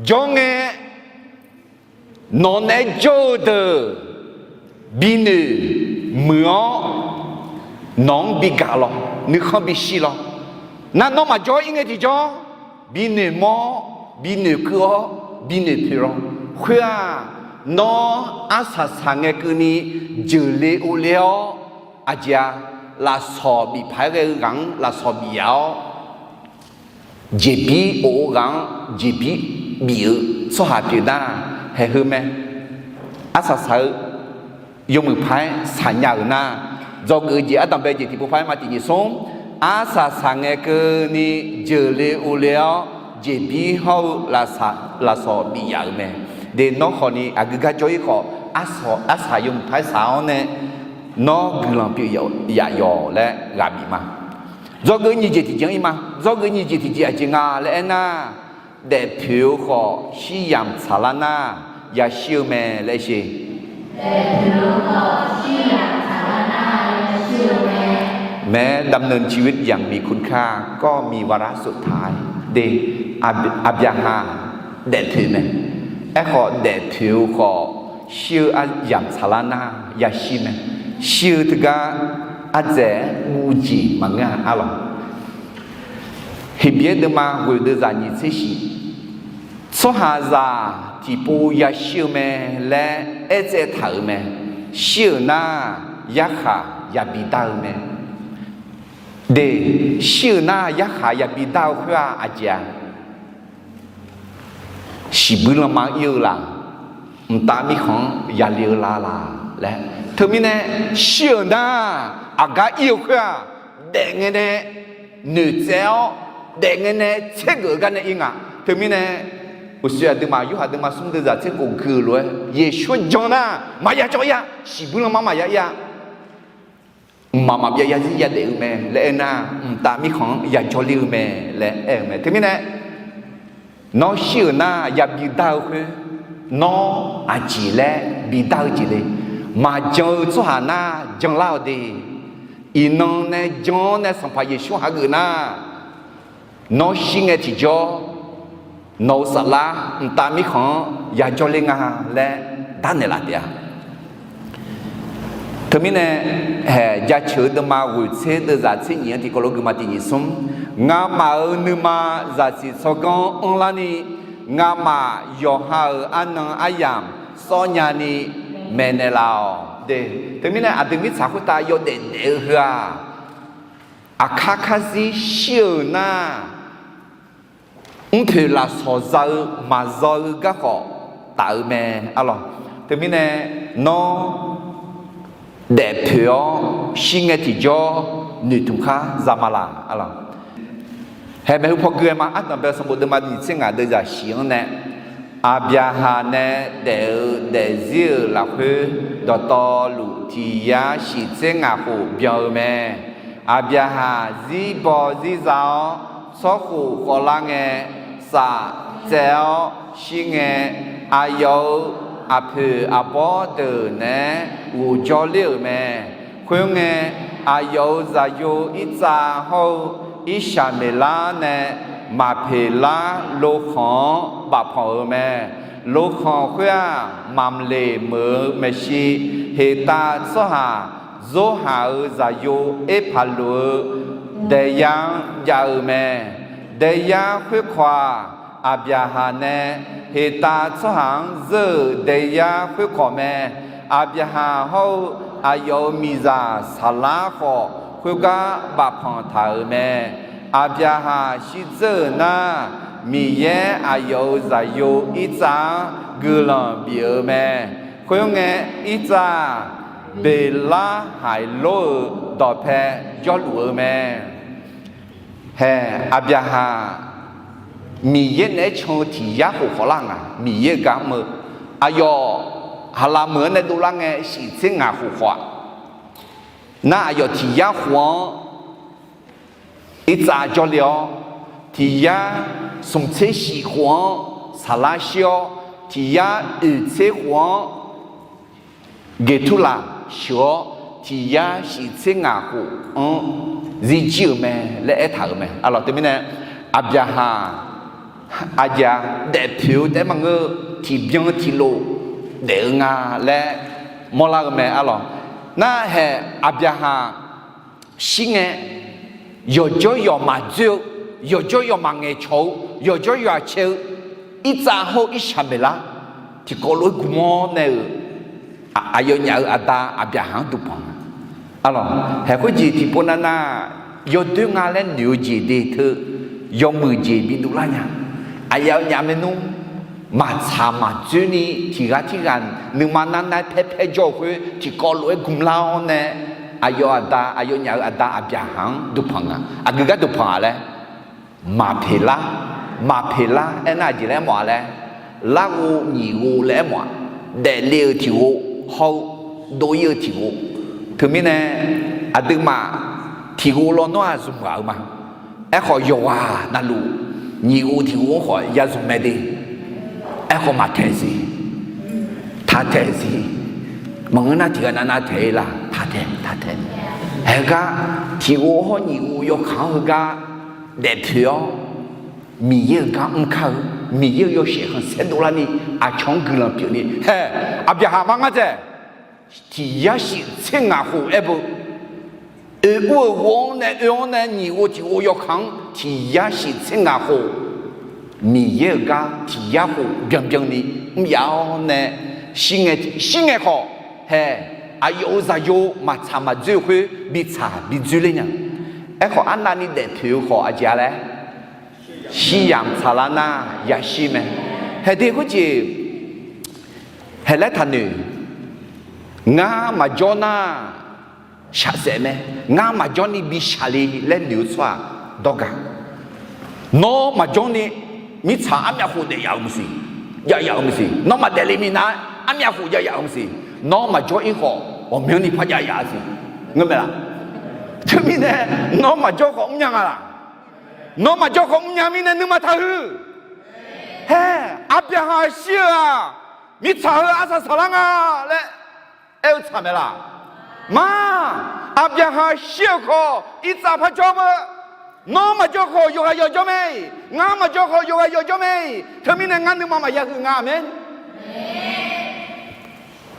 Jawr ngae, nawq naeq-aer jawr-eu deuq binoeq muiq-awr, nawq-anr bigaq lawq, nuikhanr bishir lawq. Nar nawr maqjawr ir ngae tiqjawr, binoeq mawr-awr, binoeq keuv-awr, binoeq poeq lawq. Khoer-aq, nawr arsaq saqngae keuvni jeuqle ovle-awr, aqjeq-a, lafsawq bif paq-aer ghae-eu ghaq-anr lafsawq bif yaf-awr, jeqbir of-eu ghaq-anr jeqbir bif-eu tsawrhaq pyeuf nar, haeq heu mae. Arsaq saq-eu yawmuiq paq-aer shaqnya-euq nar, dzawgeuf-eu jeq ardanqbae jeq tiqpov paq-aer ma tiqjeq smr, arsaq saqngae keuvni jeuqle ovle-awr, jeqbir hawr-eu lafsawq bif yaf-euq mae. De nawr khawfni aqgeu gar jawr-ir khawf, arsaq yawmuiq paq-aer shaq-awr nae, nawr guiqlanq pyeuf yaf yawq laer ghaq bif ma. Dzawgeuf nyiq jeq tiqjeq-anr ir ma. Dzawgeuf nyiq jeq tiqjeq aqjeq nga laer aernar, daefpoeq-eu khawf shir yamq tsaqlar nar, yashir-eu mae laer sher. Mae, ดำเนินชีวิตอย่างมีคุณค่า ก็มีวาระสุดท้าย de, Aqbyaqhaq daefpoeq mae. Aerkhawf daefpoeq-eu khawf shir-eu aryamq tsaqlar nar yashir mae. Shir-eu teugar ardzaeq-aer guv jeq maqngeur-a arlawq. Heqbyaer deuvma ghoeq deuvzaq nyiq tser shif, tsawrhaqzaq tiqpov yashir-eu mae laer aertsaev taq-euq mae. Shir-euq nar yarkhaq yabi dar-eu mae. De, shir-euq nar yarkhaq yabi dar-eu khoer-aq aqjeq-a? Shiqbuir lanma ir-eu laq, mqtav mirkhanq-anr yale-eu la laq laer. Teumirnae shir-euq nar aqgar ir-eu khoer-aq, daefngae nae noeqtsaev-awr, daefngae nae tsergeuf-eu gar nae ir nga. Teumirnae uqshoe aqduimaf Yorhaq deuvma smr deuvzaq tser khof gui-euq lof-aer Yeqsur jan nar maqya cawv ir-a, shiqbuir lanma maqya ir-a. Mqmaq maqbyav yarzir yadaef-eu mae laer aernar, mqtav mirkhanq-anr yajawr ler-eu mae laer aer-eu mae. Teumirnae nawr shir-euq nar yabi dar-eu khoer, nawr aqjeq laer bi dar-eu jeq le? Maqjan-eu tsawrhaq nar janlar-awq de. Iqnan nae jan-awr nae Sanqpaq Yeqsur hageuf nar, nawr shir ngae tiqjawr nawq-eu saflar mqtav mirkhanq-anr yajawr ler nga laer darnaeq laf taef-a. Teumirnae haeq jaceuq-eu deuvma ghoeq tser deuvzaq tser nyif-anr tiqkawv lof guiqma tiq nyif smr, ngamaf-euq nuima zaqsiq tsawrganr anrlarni, ngamaf yawqha-euq arnan aryamq sawrnya ni maeqnaeq laf-awq de. Teumirnae aqdui mirtsaq khoertav yawdaef daef-eu heu-aq, aqkar karzir shir-euq nar, mrpoeq lafsawq za-eu maqzaw-eu garkawv taf-eu mae, arlawq. Teumirnae nawr daefpoeq-awr shir ngae tiqjawr noeqtmq khar za ma laq, arlawq. Haeq maeqhu paw gui-aer ma, ardanqbae sanqbof deuvma nyiq tser ngaq deuvzaq shif-anr nae, Aqbyaqhaq nae daef-eu daefzir-euq lafkhoer dawqtawvluf tiq yar shif tser ngaq khof byan-eu mae. Aqbyaqhaq zirbaw zirza-awr, tsawrkhof khawvlar ngae, saf tsaev-awr shir ngae, aqyawf-euq aqpoeq aqbawr deuq naeq-aer ghofjawr ler-euq mae. Khoerngae, aqyawf-euq zaqyo Irtsav hawr-eu Irsaqmeqlar nae Maqpeqlar lokhanq-anr bafpanq-euq mae. Lokhanq khoer-aq, Mamleq meuq-eu maeqshi, Heqtav tsawrhaq Zorhaq-euq zaqyo Erpaqloq-eu daeyar-anr jav-eu mae. Daeyar khoerkawq-aq, Aqbyaqhaq nae Heqtav tsawrhaq-anr zeur-euq daeyar khoerkawq mae. Aqbyaqhaq hawr-eu aqyawf-euq miqzaq Saqlar khawf, khoergar bafpanq taq-euq mae. Aqbyaqhaq shirdzeur-euq nar, Miqyaer aqyawf-euq zaqyo Irtsav-anr guiqlanq bif-euq mae. Khoerngae, Irtsav-aq, Beqlar haiq lor-euq dawqpae jawrluf-eu mae. Haeq, Aqbyaqhaq Miqyaer naeq-aer can-eu tiq yar khof khawf lar nga. Miqyaer-euq gar mr-eu, aqyawf Haqlaq meuq-anr nae dovlar ngae shif tser ngaq khof khawf-aq, nar aqyawf tiq yar khof-anr Irtsav jawrle-awr, tiq yar smq tser shif khof-anr Saqlar shir-awr, tiq yar oeq tser khof-anr Geqturlaq sheuq-awr, tiq yar shif tser ngaq khof-anr zirjir-euq mae laer aertaq-euq mae. Arlawq, teumirnae Aqbyaqhaq aqjeq-aq daefpoeq-eu taef-aer maqngeur-eu, tiqbyan tiqlof daef-eu nga laer mawrlar-eu mae. Arlawq, nar haeq Aqbyaqhaq shir ngae, yawqjawr yawqmaf dzoer-eu, yawqjawr yawqmaf ngaeqcawq-eu, yawqjawr yawqha cae-eu Irtsav hawr-eu Irsaqmeqlar tiqkawv lof-aer gmq-awr nae-euq aqyawfnyaf-euq aqda Aqbyaqhaq-anr duqpanq nga. Arlawq, haeq khoerjeq tiqpov navnav yawdoer nga laer noeq-eu jeq de teu, yawmuiq jeq bidov lar nya. Aqyawfnyaf maernmr maqtsaq maqdzoerni tiq ghaq tirghaq nuima nar nar paer paer jawr-eu khoer tiqkawv lof-aer gmq lar-awr nae, aqyawf aqda, aqyawfnyaf-euq aqda Aqbyaqhaq-anr duqpanq nga. Aqgeu gar duqpanq-a laer, Maqpeqlar, Maqpeqlar aernar aqjeq laer aermawf-a laer, larghov nyiq ghov laer aermawf-a. Daefle-euq tiq ghov hawr-eu dov-ir-eu tiq ghov. Teumirnae aqduimaf tiq ghov lawnmr-aq zmq ghaq-eu ma. Aerkhawf yawqghaq navluf nyiq ghov tiq ghov-anr khawf ya zmq mae de. Aerkhawf maqtaeq siq, taq taeq siq. Maqngeur nar tiq ghaq navnav taeq-ir la, taq taeq, taq taeq. Haeq gar tiq ghov hawr nyiq ghov yawkaq-anr heugar daefpoeq-awr, Miqyaer-euq gar mr kar-eu, Miqyaer-euq yawshaef khanqsaer dovlarni aqcawq-anr guiqlanq pyeufni haeq Aqbyaqhaq mar ngar taeq tiq yar shif tser ngaq khof aer beu. Oeq ur-euq ghov-anr nae oe-anr nae nyiq ghov tiq ghov yawkaq-anr tiq yar shif tser ngaq khof Miqyaer-euq gar tiq yar khof byanbyanni mr yaf-awr nae shir ngae, shir ngae khawf haeq aqyawf-euq zaqyo maqtsaq maqdzoer-eu khoer bitsaq bidzoer ler nya. Aerkhawf, arnavni daefpoeq-eu khawf aqjeq-a laer, shiryamq tsaqlar nar yashir mae. Haeqde khoerjeq haeq laer taqnoeq. Ngar maqjawr nar shaqsaef mae. Ngar maqjawrni bi shaqle laer noeq-eu tsawrhaq dawrga. Nawr maqjawrni mirtsaq armyav khof daef yaf-euq maqsiq, jav yaf-euq maqsiq. Nawr maqdaef le minav armyav khof jav yaf-euq maqsiq. Nawr maqjawr-ir khawf, ghawqmyanrni par jav yaf-eu siq. Ngeur mae laq? Teumirnae, nawr maqjawr khawf mrnya nga laq? Nawr maqjawr khawf mrnya mirnae nuima taqhuiq. Hae, Aqbyaqhaq shir-eu-aq, mirtsaq heu arsaq saqlar nga laer aer-eu tsaq mae laq? Ma, Aqbyaqhaq shir-euq khawf irtsav par jawr-eu. Nawr maqjawr khawf yawqghaq yawqjawr mae-iq, ngar maqjawr khawf yawqghaq yawqjawr mae-iq. Teumirnae ngar nuima maqya huiq nga. Aqmeq.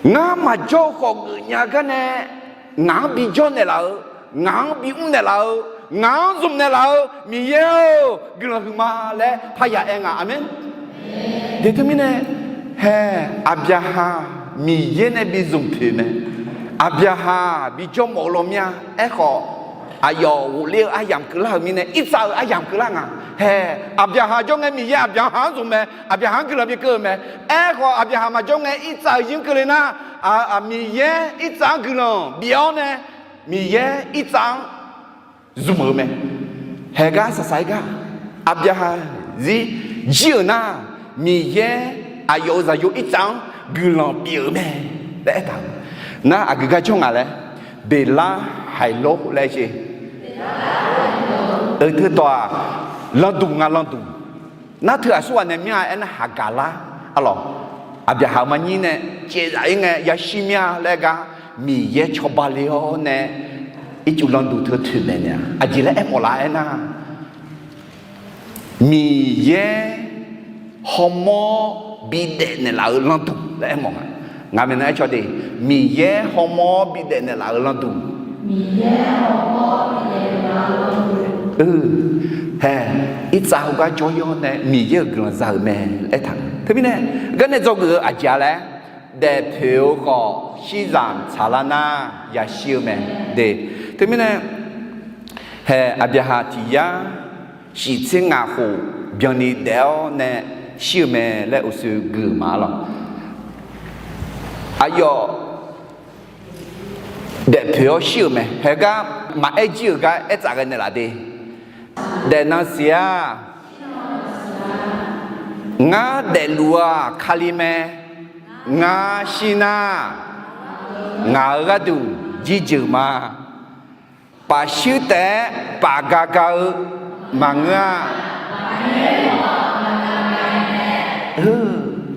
Ngar maqjawr-eu khawf geufnya gar nae, ngaq-anr bijawr naeqlaf-eu, ngaq-anr bimr naeqlaf-eu, ngaq-anr zmq naeqlaf-eu Miqyaer-or, guiqlanq huiqma laer parya aer nga. Aqmeq. Deq teumirnae, hae, Aqbyaqhaq Miqyaer nae bi zmq poeq mae. Aqbyaqhaq bijawr mawf-eu law mir-a. Aerkhawf, aqyawf ghofler-eu aryamq keuvlar-euq mirnae irtsav-euq aryamq keuvlar nga. Hae, Aqbyaqhaq jawr ngae Miqyaer Aqbyaqhaq-anr zmq mae. Aqbyaqhaq-anr guiqlanq bikeuv-eu mae. Aerkhawf, Aqbyaqhaq maqjawr ngae irtsav-euq yinr keuvle nar, aq, Miqyaer irtsav-anr guiqlanq bif-awr nae, Miqyaer irtsav-anr zmq-euq mae. Haeq gar saqsaq-aer gar, Aqbyaqhaq zir jir-euq nar, Miqyaer aqyawf-euq zaqyo irtsav-anr guiqlanq bif-euq mae laer aertaq-euq. Nar aqgeu gar jawr nga laer, Beqlar haiq lor laer aer sher. Eu, teudawq-aq, landuq nga landuq. Nar teu aqsur ghaq nae mir-a aernar haqgaq lar. Arlawq, Aqbyaqhaq maqnyir nae caevzaf-ir ngae yashir mir-a laer gar, Miqyaer cawba le-awr nae ircuf landuq teu toeqmaeq naeq-a. Aqjeq laer aermawf lar aernar, Miqyaer hawmawr bidaef naeqlaf-eu landuq laer aermawf nga. Ngaq maeqnan aer caw de, Miqyaer hawmawr bidaef naeqlaf-eu landuq. Hae, irtsav heugar jawr-ir-awr nae Miqyaer-euq guiqlanq za-euq mae laer aertaq. Teumirnae, garnae dzawgeuf-eu aqjeq-a laer, daefpoeq-eu khawf shirzamq tsaqlar nar yashir-eu mae. De, teumirnae, hae, Aqbyaqhaq tiq yar shif tser ngaq khof byanni daef-awr nae shir-eu mae laer uqshoe gui-euq ma lawq. Aqyawf daefpoeq-awr shir-euq mae. Haegar maqaer jir-euq gar aertsaf ghae naeqlaf de. Daefnan siq-aq, ngar daefluf-aq Kali mae. Ngar shir nar, ngaq-euq gharduq jirjeuq ma. Pafshuir taef-aer pafga ga-eu maqngeur-a.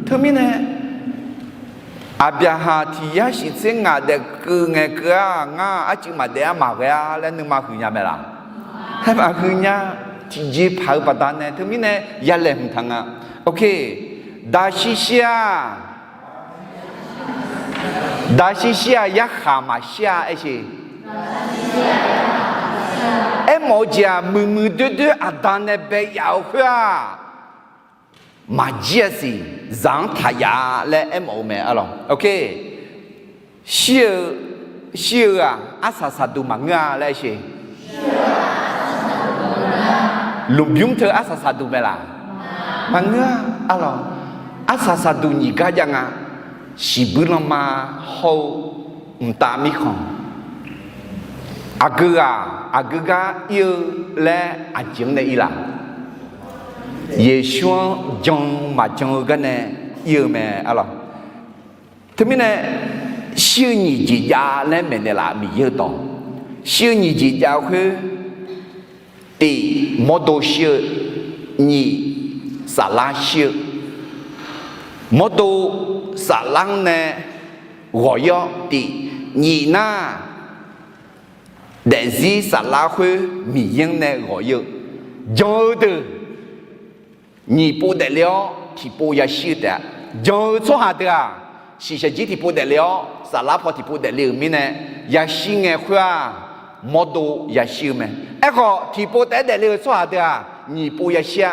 Teumirnae, Aqbyaqhaq tiq yar shif tser ngaq daefkeuv ngae keuv-aq, ngar arcuiv maqdaef-a maqghae-a laer nuima huiqnya mae laq? Haer maqhuiqnya. Tiqjeqpaq-eu baqdanae teumirnae yalaeq hmq taq nga. Ok, daqshir shir-aq, daqshir shir-aq yarkhaq maqshir-a aer sher. Aermawf-eu jeq-aq, muiqmuiq doerdoer aqda nae bae yaf-eu khoer-aq, maqjir-a siq, zaq-anr taq yaf-a laer aermawf-eu mae arlawq. Ok, shir-eu, shir-eu-aq arsaq saqduq maqngeur-a laer aer sher. Lmqbymr teu arsaq saqduq mae laq? Maqngeur-a arlawq. Arsaq saqduq nyiq gar jav nga. Shiqbuir lanma hawr-eu mqtav mirkhanq, aqgeu ghaq aqgeu gar ir-eu laer aqjeq-anr nae ir laf? Yeqsur-anr jan-eu maqjan-eu garnae ir-eu mae arlawq. Teumirnae, shir-eu nyiq jeq jav laer maeqnaeq laf Miqyaer-eu dawq. Shir-eu nyiq jeq jav-eu khoer, tiq, mawrdo shir-eu, nyiq, saflar shir-eu. Mawrdo saflar-anr nae ghawq-ir-awr tiq, nyiq nar, daefzir saflar khoer Miqyaer-anr nae ghawq-ir-eu, jan-eu deuq nyiq pov daefle-awr tiqpov yashir-eu taef-a. Jan-eu tsawrhaq deuq-aq, shiqshaq jir tiqpov daefle-awr saflar paw tiqpov daefle-euq mirnae, yashir ngae khoer-aq, mawrdo yashir-eu mae. Aerkhawf, tiqpov taef-aer daefle-euq tsawrhaq deuq-aq, nyiq pov yashir-a.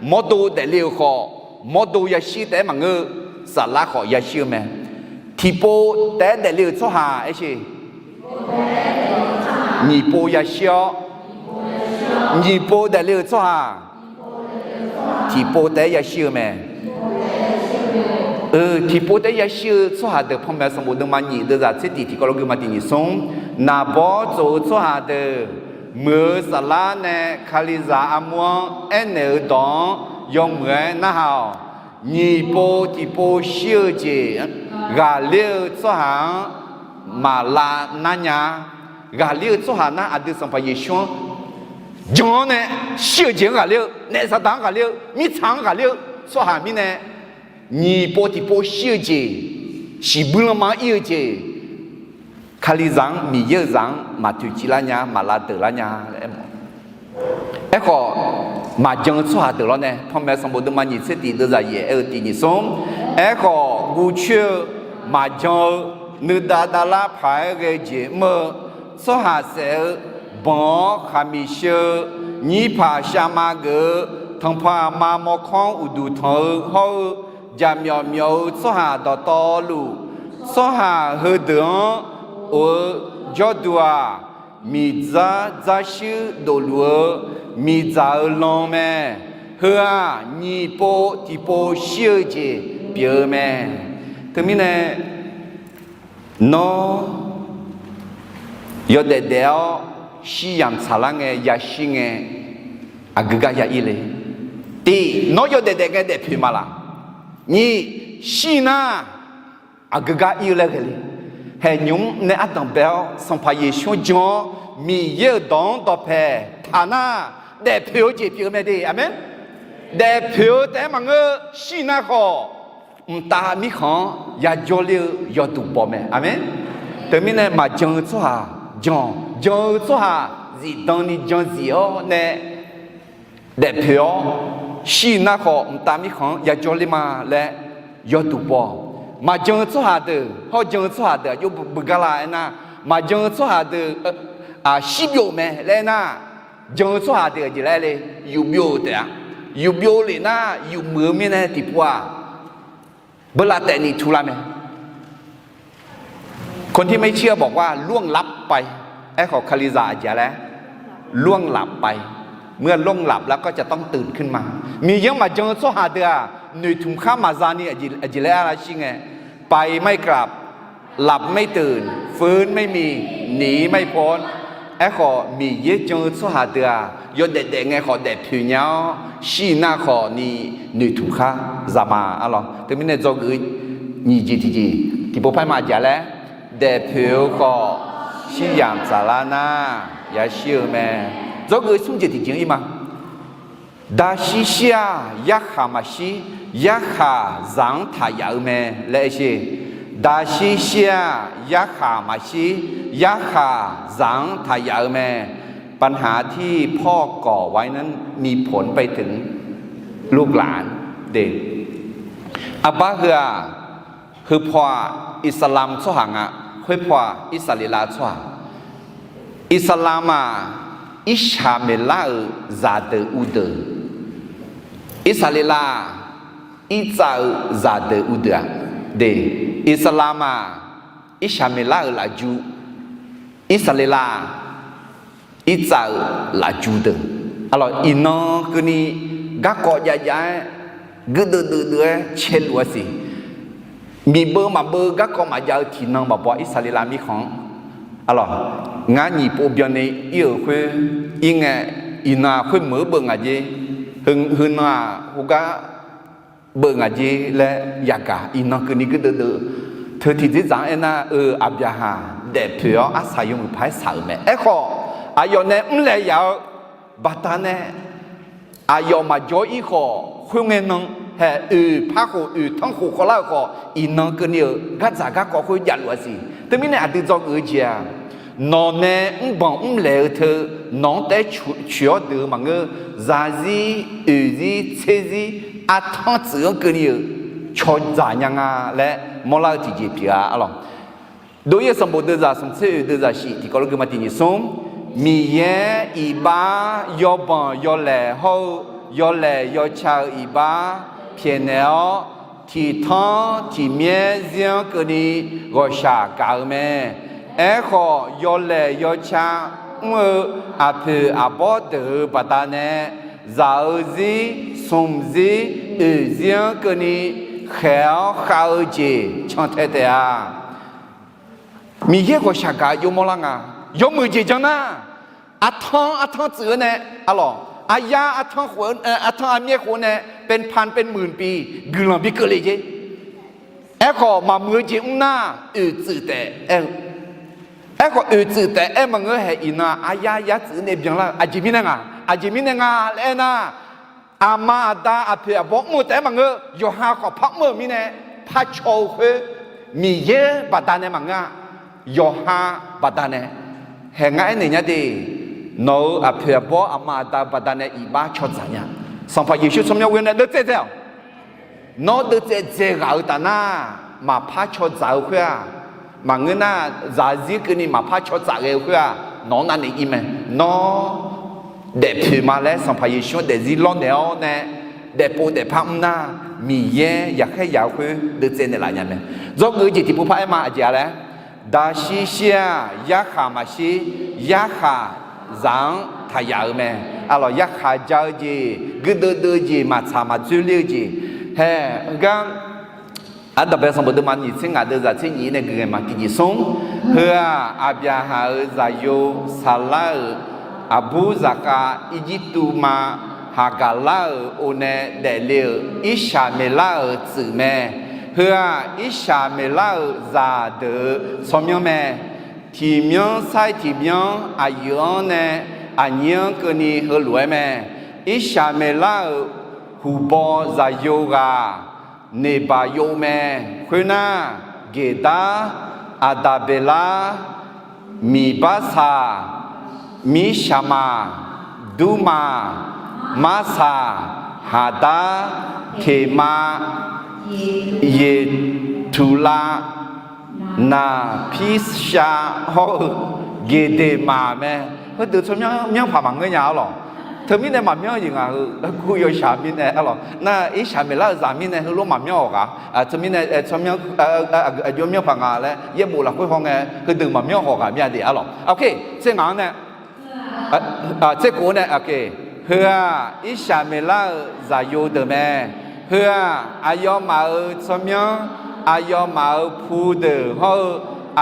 Mawrdo daefle-euq khawf, mawrdo yashir taef-aer maqngeur-eu, saflar khawf yashir-eu mae. Tiqpov taef-aer daefle-euq tsawrhaq aer sher. Nyiq pov yashir-awr, Nyiq pov daefle-eu tsawrhaq tiqpov taef-aer yashir-eu mae. Tiqpov taef-aer yashir-eu tsawrhaq deuq panmaeq sanqbof deuvma nyiq deuvzaq tser tiq tiqkawv lof guima tiq nyiq smr. Naqbawr tsof-eu tsawrhaq deuq muiq-eu saflar nae Kalizaq armur-anr aernaeq-eu dawq-anr yawmuiq-aer narhaq-awq. Nyiq pov tiqpov shir-eu jeq ghaqler-eu tsawrhaq-anr maqlav nar nya. Ghaqler-eu tsawrhaq nar aqdui Sanqpaq Yeqsur-anr jan-awr nae shir-eu jeq-anr ghaqler-eu, naef Saqdaq-anr ghaqler-eu, mirtsaq-anr ghaqler-eu tsawrhaq mirnae, nyiq pov tiqpov shir-eu jeq, shiqbuir lanma-anr ir-eu jeq, Kalizaq-anr, Miqyaer-euq zaq-anr maqtoeqciv lar nya, maqlav deuq lar nya laer aermawf. Aerkhawf, maqjan-eu tsawrhaq deuq lawr nae, panmaeq sanqbof deuvma nyiq tser tiq deuvzaq yaef aer-eu tiq nyiq smr. Aerkhawf, guv coer-eu maqjan-eu nuidav davlar paq-aer ghae-eu jeq mr-eu, tsawrhaq saef-eu banq-awr khaqmiq sheu-eu, nyirpaq shavma geuf-eu, tanqpanq aqma mawrkawr-anr uqduq tanq-eu hawr-eu, jaqmyawf myawf-eu tsawrhaq dawqtawvluf, tsawrhaq heudeuq-anr of-eu jawrduq-aq, miqdzar dzarshuir dofluf-eu miqdzaq-eu lan mae. Heu-aq, nyiq pov tiqpov shir-eu jeq pyeuf-eu mae. Teumirnae, nawr yawdaef daef-awr shir yamq tsaqlar ngae yashir ngae, aqgeu gar ya ir le? Tiq, nawr yawdaef daef ngae daefpoeq ma laq? Nyiq, shir nar aqgeu gar ir-eu laer ghae le? Haeqnymr nae ardanq bae-awr Sanqpaq Yeqsur jan-awr Miqyaer-euq dawq-anr dawqpaeq taq nar, daefpoeq-eu jeq pyeuf-eu mae de. Aqmeq. Daefpoeq-eu taef-aer maqngeur, shir nar khawf mqtav mirkhanq-anr yajawr ler-eu yawduq baw mae. Aqmeq. Teumirnae maqjan-eu tsawrhaq jan-awq. Jan-eu tsawrhaq zifdan ni jan zif-awr nae daefpoeq-awr, shir nar khawf mqtav mirkhanq-anr yajawr ler ma laer yawduq baw-awq. Maqjan-eu tsawrhaq deuq hawr jan-eu tsawrhaq deuq aqjox beugar la aernar, maqjan-eu tsawrhaq deuq shir byov mae laer aernar, jan-eu tsawrhaq deuq aqjeq laer le, yufbyov-eu taef-a. Yufbyov lef nar yufmuiq-eu mirnae tiqpov-aq, beuvlav taef ni tu lar mae. คนที่ไม่เชื่อบอกว่า ล่วงลับไป Aerkhawf Kalizaq aqjeq laer, ล่วงลับไป เมื่อล่วงหลับแล้วก็จะต้องตื่นขึ้นมา Miqyaer-anr maqjan-eu tsawrhaq deuq-aq, noeqtmq khar maqza ni aqjeq laer arlashir ngae, ไปไม่กลับ หลับไม่ตื่น ฟื้นไม่มี หนีไม่พ้น Aerkhawf Miqyaer jan-eu tsawrhaq deuq-aq, yawdaef daef ngae khawf daefpoeq nya-awr, shir nar khawf ni noeqtmq khar za ma arlawq. Teumirnae dzawgeuf nyiq jeq tiqjeq tiqpov par ma aqjeq laer, daefpoeq-eu khawf shir yamq tsaqlar nar yashir-eu mae. Dzawgeuf smr jeq tiqjeq-anr ir ma. Daqshir shir-aq yarkhaq maqshir, yarkhaq zaq-anr taq yaf-eu mae laer aer sher. Daqshir shir-aq yarkhaq maqshir, yarkhaq zaq-anr taq yaf-eu mae. ปัญหาที่พ่อก่อไว้นั้นมีผลไปถึงลูกหลาน Aqbar heu-aq, heupaw-aq Iqsaqlamq tsawrhaq nga. Khoerpaw-aq Irsaqleqlav tsawrhaq. Iqsaqlamq-aq, Irshaqmeqlar-euq zaqdeuq uvdeuq. Irsaqleqlav-aq, Irtsav-euq zaqdeuq uvdeuq-a. De, Iqsaqlamq-aq, Irshaqmeqlar-euq lafju, Irsaqleqlav-aq, Irtsav-euq lafju deuq. Arlawq, iqnan keuvni garkawv jav jav-aer, guirdeuv deuv deuv-aer caeluf-a siq. Miqbeuv maqbeuv garkawv maqjav-eu tiqnan maqbaw Irsaqleqlav mirkhanq-anr. Arlawq, ngar nyiq pov byanni ir-euq khoer ir ngae, iqnan-aq khoermeuq-anr beuv ngaq jer, heunan-aq khoergar beuv ngaq jer laer yagaq iqnan keuvni guirdeuv deuv. Teu tiqdzerdzaq-anr aernar-eu, Aqbyaqhaq daefpoeq-awr arsaq yawmuiq paq-aer saq-euq mae. Aerkhawf, aqyawf nae mrlaeq yaf-eu baqdanae aqyawf maqjawr-ir khawf, khoerngae nan hae oeq par khof oeq tanr khof khawvlar-euq khawf, iqnan keuvni-euq gardzaq garkawv khoer javluf-a siq. Teumirnae aqdui dzawgeuf-eu jeq-aq, nawq nae mrbanq mrlaeq-eu teu nawq-anr taef-aer coeq-awr deuq-eu maqngeur. Zarzir, oeqzir, tserzir, artanr tsuif-anr keuvni-euq cawdzaq nya nga laer mawrlar-eu tiqjeq pyeuf-a arlawq. Dov-ir-eu sanqbof deuvzaq smq tser oeq deuvzaq shif tiqkawv lof gui ma tiq nyiq smr. Miqyaer iqbax yawbanq yawlaeq hawr-eu yawlaeq yawca-euq iqbax pyaeqnaeq-awr, tiqtanr tiqmyaer zir-anr keuvni ghawqshaq gaq-eu mae. Aerkhawf, yawlaeq yawca mr-eu aqpoeq aqbawr deuq-euq baqdanae, zaq-eu zir, smq zir, oeq zir-anr keuvni khaeq-awr khav-eu jeq cantae taef-a. Miqyaer ghawqshaq gaq jov mawrlar nga. Yawmuiq jeq janr nar, artanr artanr tsuif-eu nae, arlawq, aryar artanr khof-eu, artanr armyaer khof-eu nae, เป็นพันเป็นหมื่นปี guiqlanq bi keuvle jer. Aerkhawf, maqmuiq-eu jeq mr nar, oeq tsuif taef aer-eu. Aerkhawf, oeq tsuif taef aer maqngeur haeq iqnan-aq, aryar yar tsuif nae byanlar-eu aqjeq mirnae nga, aqjeq mirnae nga laer aernar, aqma aqda aqpoeq aqbawr mr-eu taef-aer maqngeur, yawqha khawf par mr-euq mirnae, par caw-eu khoer, Miqyaer baqdanae maqngeur-a, yawqha baqdanae. Haeq ngar aernaeq nya de, nawq-euq aqpoeq aqbawr aqma aqda baqdanae iqbax caw dzaq nya. Sanqpaq Yeqsur tsawrmyanr ghoe nae deuvtsaev dzae-awq. Nawr deuvtsaev dzae ghaq-eu taf nar, maqpar caw dzaq-eu khoer-aq, maqngeur nar, zaqzir keuvni maqpar caw dzaq ghae-eu khoer-aq, nawq-anr navnaeq ir mae. Nawr daefpoeq ma laer Sanqpaq Yeqsur-anr daefzir lawrnaeq-awr nae, daefpov daefpar mr nar, Miqyaer yaqkhaer yaq-eu khoer deuvtsaev naeqlaf nya mae. Dzawgeuf-eu jeq tiqpov par aer ma, aqjeq-a laer, daqshir shir-aq, yarkhaq maqshir, yarkhaq zaq-anr taqyaf-eu mae. Arlawq, yarkhaq ja-eu jeq, guirdeuv deuv-eu jeq, maqtsaq maqdzoer ler-eu jeq. Haeq, heugar, Aqdaq bae sanqbof deuvma nyiq tser ngaq deuv zaq tser nyiq nae gui ngae ma tiqjeq smr. Heu-aq, Aqbyaqhaq-euq zaqyo Saqlar-euq aqbur zaqkhav Irjirtuv ma Haqgaqlar-euq o nae daefle-euq Irshaqmeqlar-euq tsuif mae. Heu-aq, Irshaqmeqlar-euq zaqdeuq-euq tsawrmyanr mae. Tiqmyanr sair tiqmyanr aqyuif-anr nae aqnyir-anr keuvni heulof-aer mae. Irshaqmeqlar-euq huqbaw zaqyo ghaq Neqbaqyov mae. Khoernar, Geqdar, Aqdaqbeqlar, Miqbarsaq, Mirshaqmaq, Durmaf, Marsaq, Haqdar, Teqmav, Yeqtuqlav, Naqpirshav hawr-eu Geqdeqmaq mae. Heudeuq tsawrmyanr myanrpaq maqngeur nya arlawq. Teumirnae maqmyanr-eu jeq ngaq-euq kur yawshaq mirnae arlawq. Nar Irshaqmeqlar-euq zaq mirnae heulof maqmyanr hawq ghaq. Teumirnae tsawrmyanr aqjox myanrpaq nga laer yaerbof lafkhoer hawngae heudeuq maqmyanr hawq ghaq mir-a de arlawq. Oke, tser ngaq-anr nae tser khof-anr nae, heu-aq, Irshaqmeqlar-euq zaqyo deuq mae. Heu-aq, aqyawfmaf-euq tsawrmyanr, aqyawfmaf-euq pu deuq hawr-eu,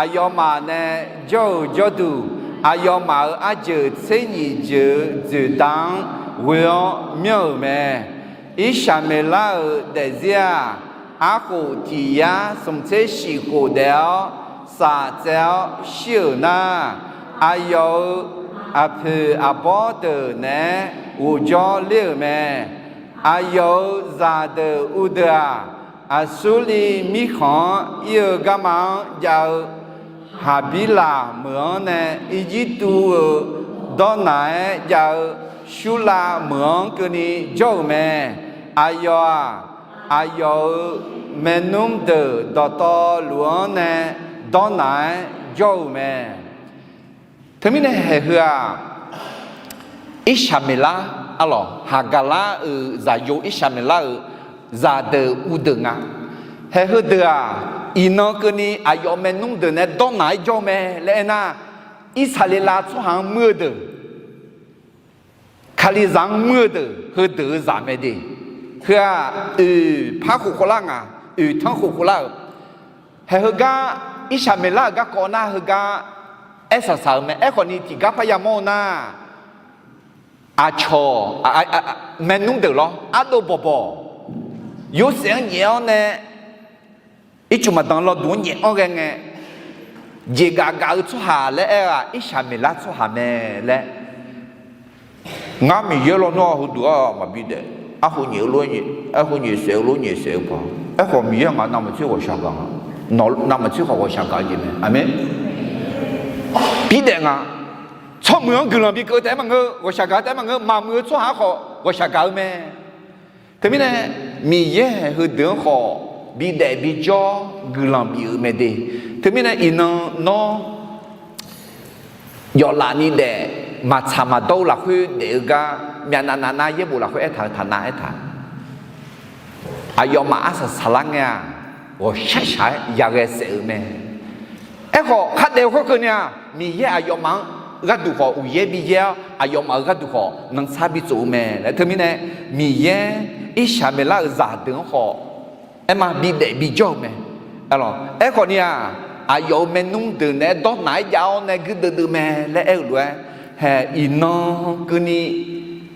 aqyawfmaf nae jawr-euq jawrduq, aqyawfmaf-euq arjeuq tser nyiq jeuq-eu dzoeqda-anr ghoe-awr myanr-euq mae. Irshaqmeqlar-euq daefzir-aq, arkhof tiq yar smq tser shif khof daef-awr saf tsaev-awr shir-euq nar, aqyawf-euq aqpoeq aqbawr deuq naeq-aer ghofjawr ler-euq mae. Aqyawf-euq zaqdeuq uvdeuq-aq, Aqsurliv mirkhanq-anr ir-eu garma-anr jav-eu Haqbirlaq meuq-anr nae Irjirtuv-euq dawrnaq-aer jav-eu Surlav meuq-anr keuvni jawr-euq mae. Aqyawf-aq, aqyawf-euq maernmr deuq dawqtawvluf-anr nae dawrnaq-aer jawr-euq mae. Teumirnae haeq heu-aq, Irshaqmeqlar arlawq, Haqgaqlar-euq zaqyo Irshaqmeqlar-euq zaqdeuq uvdeuq nga. Haeq heudeuq-aq, iqnan keuvni aqyawf maernmr deuq nae dawrnaq-aer jawr-eu mae laer aernar, Irsaqleqlav tsawrhaq-anr muir-eu deuq, Kalizaq-anr muir-eu deuq, heudeuq-euq zaq mae de. Heu-aq, oeq par khof khawvlar nga, oeq tanr khof khawvlar-euq. Haeq heugar, Irsaqmeqlar-euq garkawv nar heugar aer saqsaq-eu mae. Aerkhawfni tiqgar parya mawr-eu nar, aqcawq, maernmr deuq lawr ardov bawqbawq, Yorsaev-anr nyaef-awr nae, ircuf maqdan lawduq-anr nyaef-anr ghae ngae, jeqgaf gaf-eu tsawrhaq laer aer-eu-aq, Irsaqmeqlar tsawrhaq mae laer. Ngar Miqyaer lawnmr-a heuduq-aq maqbi daef, arhu nyaef-eu lof, arhu nyaef saef-eu lof nyaef saef-eu paq. Aerkhawf Miqyaer ngaq navmaqtser ghawqshaq gaq nga. Nawq navmaqtser khawf ghawqshaq gaq-eu jeq mae. Aqmeq. Bidaef nga. Tsawrmuiq-anr guiqlanq bi keuv taef-aer maqngeur, ghawqshaq gaq taef-aer maqngeur, maqmuiq-eu tsawrhaq-anr khawf ghawqshaq gaq-eu mae. Teumirnae, Miqyaer haeq heudeuq-anr khawf bidaef bijawr guiqlanq bif-euq mae de. Teumirnae iqnan nawr yawflaf ni daef, maqtsaq maqdawr-eu lafkhoer daef-eu gar myavnav navnav yaerbof lafkhoer aertaq-eu taqnav aertaq. Aqyawfmaf arsaq saqlar ngae-aq, ghawqshaq shaq-aer yaghae saef-euq mae. Aerkhawf khardaef-eu khoerkeuvni-aq, Miqyaer aqyawfmaf-anr gharduq khawf uqyaer bi yaer-awr, aqyawfmaf-euq gharduq khawf nanrsar bi tsof-eu mae laer. Teumirnae, Miqyaer Irsaqmeqlar-euq zaqdeuq-anr khawf, aerma bidaef bijawr-eu mae. Aerkhawf ni-aq, aqyawf-euq maernmr deuq naeq-aer dawrnaq-aer jav-awr nae guirdeuv deuv mae laer aer-eu lof-aer, hae iqnan keuvni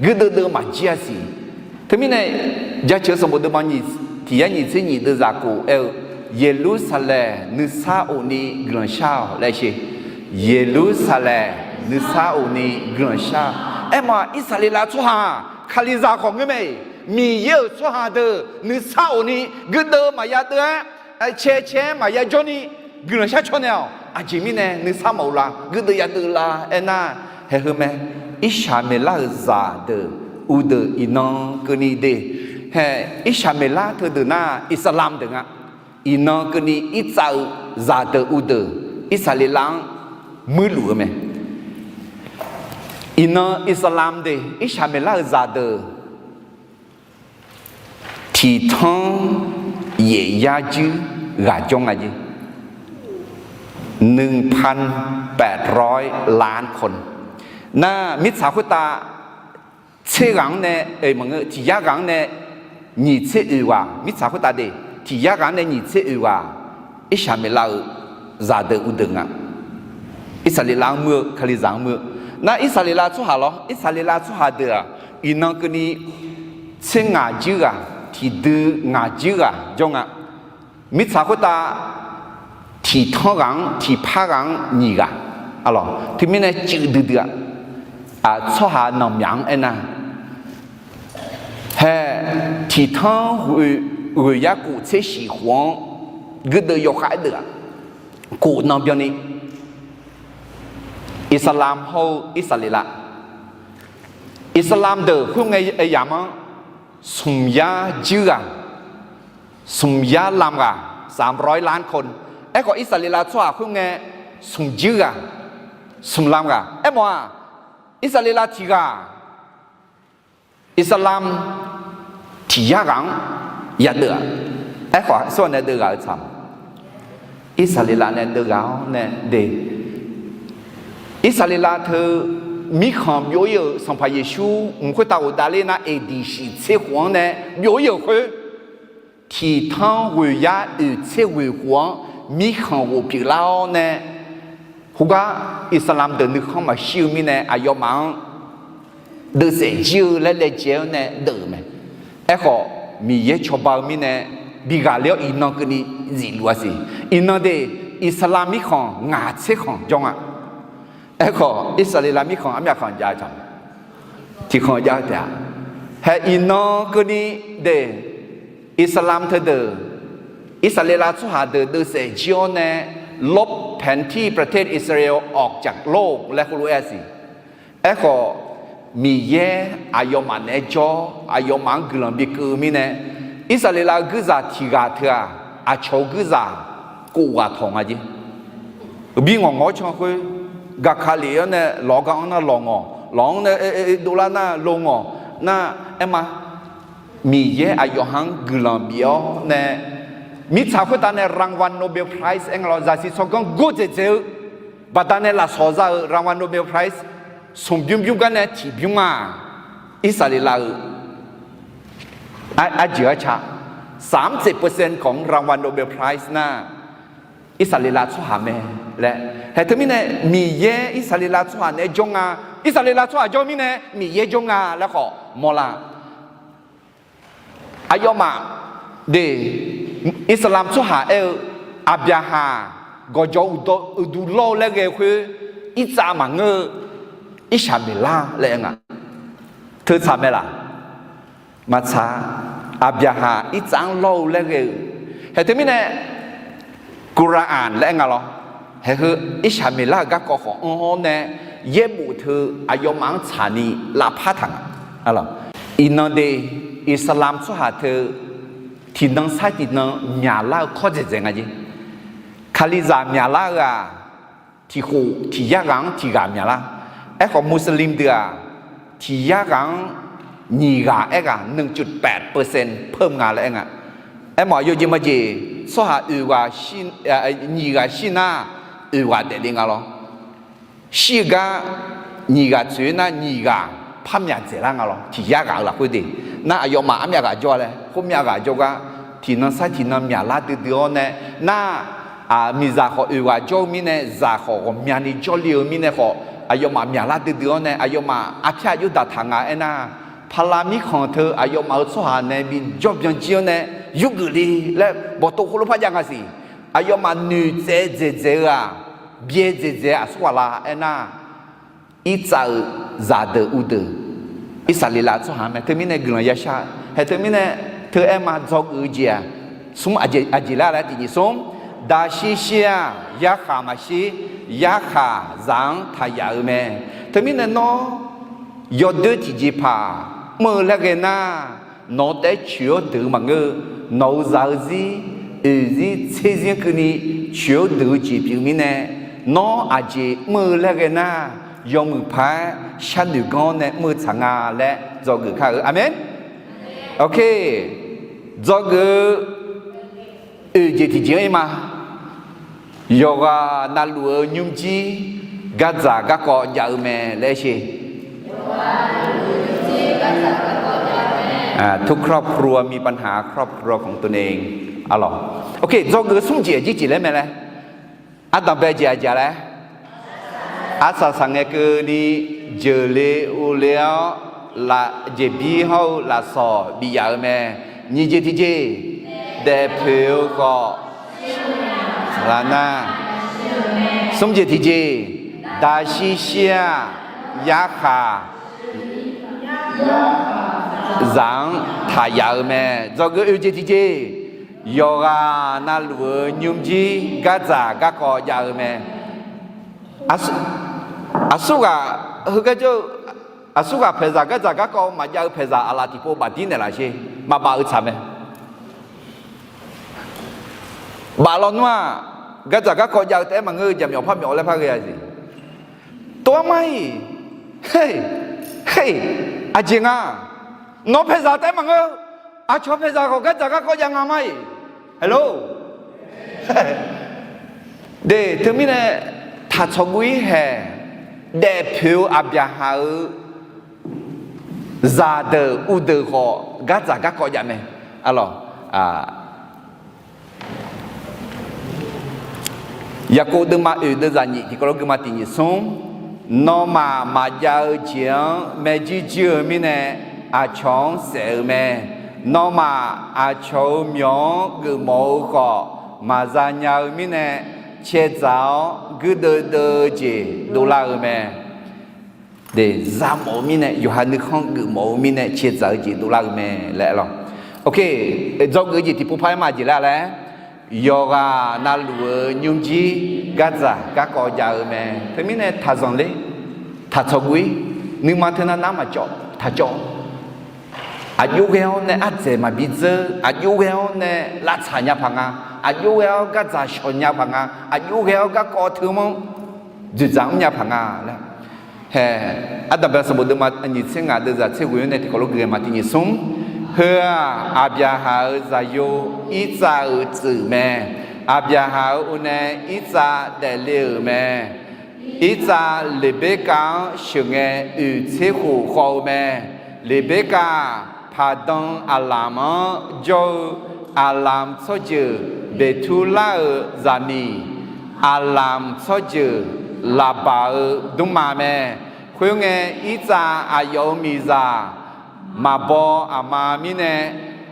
guirdeuv deuv maqjir-a siq. Teumirnae, Jaceuq sanqbof deuvma nyiq, tiq yar nyiq tser nyiq deuv zaqkhof aer-eu, Yeqlursaqlaeq nuisar of ni guiqlanq shar-awq laer sher. Yeqlursaqlaeq nuisar of ni guiqlanq shar. Aerma Irsaqleqlav tsawrhaq, Kalizaq khawf ngeur mae-iq, Miqyaer-euq tsawrhaq deuq nuisar of ni guirdeuv maqya deuv-aer, cae cae-aer maqya jawrni guiqlanq shar caw naeq-awq. Aqjeq mirnae nuisar maqof la, guirdeuv ya deuv la aernar, haeq heu mae. Irsaqmeqlar-euq zaqdeuq uqdeuq iqnan keuvni de. Hae, Irsaqmeqlar teudeuq nar Iqsaqlamq deuq nga. Iqnan keuvni irtsav-eu zaqdeuq uqdeuq Irsaqleqlav-anr muirluf-eu mae. Iqnan Iqsaqlamq de, Irsaqmeqlar-euq zaqdeuq tiqtanr yaef yar juir ghaq jawr nga jer. หนึ่งพันแปดร้อยล้านคน nar, mirtsaq khoertav tser ghaq-anr nae, maqngeur, tiq yar ghaq-anr nae nyiq tser oeq ghaq, mirtsaq khoertav de, tiq yar ghaq-anr nae nyiq tser oeq ghaq, Irsaqmeqlav-euq zaqdeuq uqdeuq nga. Irsaqleqlav-anr muir-eu, Kalizaq-anr muir-eu. Nar Irsaqleqlav tsawrhaq lawr, Irsaqleqlav tsawrhaq deuq-aq, iqnan keuvni tser ngaq juir ghaq, tiqdui ngaq juir ghaq jawr nga. Mirtsaq khoertav tiqtanr ghaq-anr, tiqpar ghaq-anr nyiq ghaq. Teumirnae cuiv duidui-a. Tsawrhaq nanqmyaq-anr aernar, hae, tiqtanr ghoeq yar kof tser shif khof-anr guirdeuv yawkhav-aer deuv-aq, kof nan byanni Iqsaqlamq hawr-eu Irsaqleqlav, Iqsaqlamq deuq khoerngae yamq-anr smq yar juir ghaq, smq yar lam ghaq, สามร้อยล้านคน. Aerkhawf, Irsaqleqlav tsawrhaq khoerngae smq juir ghaq, smq lam ghaq. Aermawf-aq, Irsaqleqlav tiq ghaq, Iqsaqlamq tiq yar ghaq-anr yadeuv-aq. Aerkhawf, tsawrhaq nae deuv ghaq-eu tsaq, Irsaqleqlav nae deuv ghaq-awr nae de. Irsaqleqlav teu mirkhanq byov-ir-euq Sanqpaq Yeqsur mq khoertav ghofdav ler nar, aqdiq shiq tser khof-anr nae byov-ir-euq khoer, tiqtanr ghoeq yar oeq tser ghoeq khof-anr mirkhanq ghof pyeuflar-awr nae, khoergar Iqsaqlamq deuq nuikhanr maqshir-eu mirnae aqyawfmaf-anr deuvsaef jir-eu laer laejae-awr nae deuv-euq mae. Aerkhawf, Miqyaer cawba-eu mirnae bi ghaqler-awr iqnan keuvni zifluf-a siq. Iqnan de, Iqsaqlamq mirkhanq ngaq tser khanq jawr nga. Aerkhawf, Irsaqleqlav mirkhanq armyaf khanq jav-eu taq, tiq khanq jav-eu taef-a. Hae iqnan keuvni de, Iqsaqlamq teudeuq, Irsaqleqlav tsawrhaq deuq deuvsaef jir-awr nae,ลบแผนที่ประเทศอิสราเอลออกจากโลก laer heulof-aer-a siq. Aerkhawf, Miqyaer aqyawfmaf naeq-aer jawr, aqyawfmaf-anr guiqlanq bikeuv-eu mirnae, Irsaqleqlav-eu guirzaq tiq ghaq teu-aq, aqcawq-eu guirzaq kof ghaq tawq nga jer. Bi ngawq ngawq-awr can khoer, gaqka lef-awr nae lawq-awr gar-anr nar lawq ngawq, lawq-anr nae dovlar nar lo ngawq nar, aerma, Miqyaer aqyawf ha-anr guiqlanq bif-awr nae, mirtsaq khoertav nae รางวัล Nobel Prize aer nga lawr, zaqsiq tsawrganr gordzaeq dzaeq-eu baqdanae lafsawq za-euq รางวัล Nobel Prize smq bymr bymr gar nae tiq bymr-aq, Irsaqleqlav-eu arjeuq arca สามสิบเปอร์เซ็นต์ ของรางวัล Nobel Prize nar, Irsaqleqlav tsawrhaq mae laer. Hae teumirnae Miqyaer Irsaqleqlav tsawrhaq naeq-aer jawr nga, Irsaqleqlav tsawrhaq jawr mirnae Miqyaer jawr nga laer khawf mawrlar. Aqyawfmaf de, Irsaqleqlav tsawrhaq aer-eu, Aqbyaqhaq gawqjawq uqduq lawr-eu laer ghae-eu khoer, irtsav maqngeur-eu Irsaqmeqlar laer aer nga. Teutsaq mae laq? Maqtsaq. Aqbyaqhaq irtsav-anr lawr-eu laer ghae-eu. Hae teumirnae Quran laer aer nga lawr. Hae heu Irsaqmeqlar-euq garkawv khawf anr-awr nae, yaerbof teu aqyawfmaf-anr tsaqni lavpar taq nga. Iqnan de, Iqsaqlam tsawrhaq teu tiqnan sar tiqnan myaqlar-eu kawr dzaeqdzaeq nga jer. Kalizaq myaqlar-eu-aq, tiq khof tiq yar ghaq-anr tiq ghaq myaqlar. Aerkhawf Muslim deuq-aq, tiq yar ghaq-anr nyiq ghaq aer ghaq หนึ่งจุดแปดเปอร์เซ็นต์ เพิ่ม nga laer aer nga. Aermawf yawjeq majeq tsawrhaq oeq ghaq, nyiq ghaq shir nar, oeq ghaq daefle nga lawr. shir-eu gar nyiq ghaq tsoeq-aer nar, nyiq ghaq par myaq dzaeqlar nga lawr. Tiq yar ghaq-eu lafkhoer de nar, aqyawfmaf armyav ghaq jawr-a laer, khoermyav ghaq jawrgar tiqnan sar tiqnan myaqlar duidui-awr nae nar, miqzaq khawf oeq ghaq jawr-eu mirnae, zaq khawf ghawqmyani jawrle-eu mirnae khawf, aqyawfmaf myaqlar duidui-awr nae, aqyawfmaf arpyar aqjox daqtaq nga aernar, paqlaq mirkhanq teu aqyawfmaf-euq tsawrhaq nae bijawr byanjir-awr nae yurgeuf le laer bawqtov khoerlof par jav nga siq. Aqyawfmaf noeqtsaev dzaeqdzaeq-eu-aq, byae dzaeqdzaeq-eu aqsur ghaq la aernar, Irtsav-euq zaqdeuq uvdeuq, Irsaqleqlav tsawrhaq mae. Teumirnae guiqlanq yashar-eu hae. Teumirnae teu aer ma, dzawgeuf-eu jeq-aq, smr aqjeq laer laer tiqjeq smr, daqshir shir-aq yarkhaq maqshir, yarkhaq zaq-anr taqyaf-eu mae. Teumirnae nawr yawdoer tiqjeqpaq mr-eu laer ghae nar, nawq-eu taef-aer coeq-awr deuq-eu maqngeur-eu, nawq-euq zaq-eu zir, oeq zir tser zir-anr keuvni coeq-awr deuq-eu jeq pyeuf-eu mirnae, nawr aqjeq mr-eu laer ghae nar, yawmuiq paq-aer sharnoeq ganr-awr nae mr-eu tsaq nga laer dzawgeuf kar-eu. Aqmeq. Ok. Dzawgeuf-eu oeq jeq tiqjeq-anr ir ma. Yawqghaq navluf-eu nymrjir gardzaq garkawv jav-eu mae laer sher. ทุกครอบครัวมีปัญหาครอบครัวของตนเอง arlawq. Ok, dzawgeuf-eu smr jeq aqjir jeq laer mae laer. Ardanqbae jeq aqjeq laer. Arsaq saqngae keuvni jeuqle urle-awr, jeqbir hawr-eu lafsawq bif yaf-eu mae. Nyiq jeq tiqjeq, daefpoeq-eu khawf, lar nar. Smr jeq tiqjeq, daqshir shir-aq yarkhaq zaq-anr taqyaf-eu mae. Dzawgeuf oeq jeq tiqjeq, yawqghaq navluf-eu nymrjir gardzaq garkawv jav-eu mae. Aqsur ghaq heugar jawr-eu, aqsur ghaq paeqzaq gardzaq garkawv maqjav-eu paeqzaq aqlaf tiqpov bafdir naeqlaf sher. Maqbaf-eu tsaq mae. Baf lawnmr-aq, gardzaq garkawv jav-eu taef-aer maqngeur-eu, jaqmyawf parmyawf laer par ghae-a siq. Tov-aer mar-iq, he, he, aqjeq nga. Nawq paeqzaq taef-aer maqngeur-eu, aqcawq paeqzaq khawf gardzaq garkawv jav nga mar-iq. Hello. De, teumirnae taqtsawq guv-ir haeq, daefpoeq-eu Aqbyaqhaq-euq zaqdeuq uvdeuq khawf gardzaq garkawv jav mae. Arlawq, Yaqkov deuvma oeq deuvzaq nyiq tiqkawv lof guima tiq nyiq smr, nawmaf maqjav-eu jeq-anr maerjuir juir-eu mirnae, aqcawq-anr saef-eu mae. Nawmaf aqcawq-euq myawq-anr geufmawf-eu khawf, maqza nya-eu mirnae, caevdzaq-awr guirdeuv deuv-eu jeq dovlar-euq mae. Zamawf-eu mirnae, yawqha nuikhanr geufmawf-eu mirnae caevdzaq-eu jeq dovlar-eu mae laer aer lawq. Ok, dzawgeuf-eu jeq tiqpov par-aer ma jeq laer laer, yawqghaq navluf-eu nymrjir gardzaq garkawv jav-eu mae. Teumirnae taqzanq ler, taqtsawq guv-ir, nuima teunav nar maqcawv, taqcawv. Aqjox ghae-awr nae ardzaeq maqbi dzeur, aqjox ghae-awr nae lavtsaq nya paq nga, aqjox ghae-awr gardzaq shawq nya paq nga, aqjox ghae-awr garkawv teumanr dzoeqdzaq mr nya paq nga laer. Hae, Ardanqbae sanqbof deuvma nyiq tser ngaq deuvzaq tser ghoeq-anr nae tiqkawv lof gui-aer ma tiq nyiq smr. Heu-aq, Aqbyaqhaq-euq zaqyo Irtsav-euq tsuif mae. Aqbyaqhaq-euq unae Irtsav daefle-euq mae. Irtsav Leqberkav-anr sheuqngae oeq tser khof khawv-eu mae. Leqberkav Paqdan Aqlamq-anr jawr-eu Aqlamq tsawrjeuq Beqturlar-euq zaqmiq, Aqlamq tsawrjeuq Laqbaq-eu dmrma mae. Khoerngae, Irtsav aqyawf-euq miqzaq maqbaw aqma mirnae,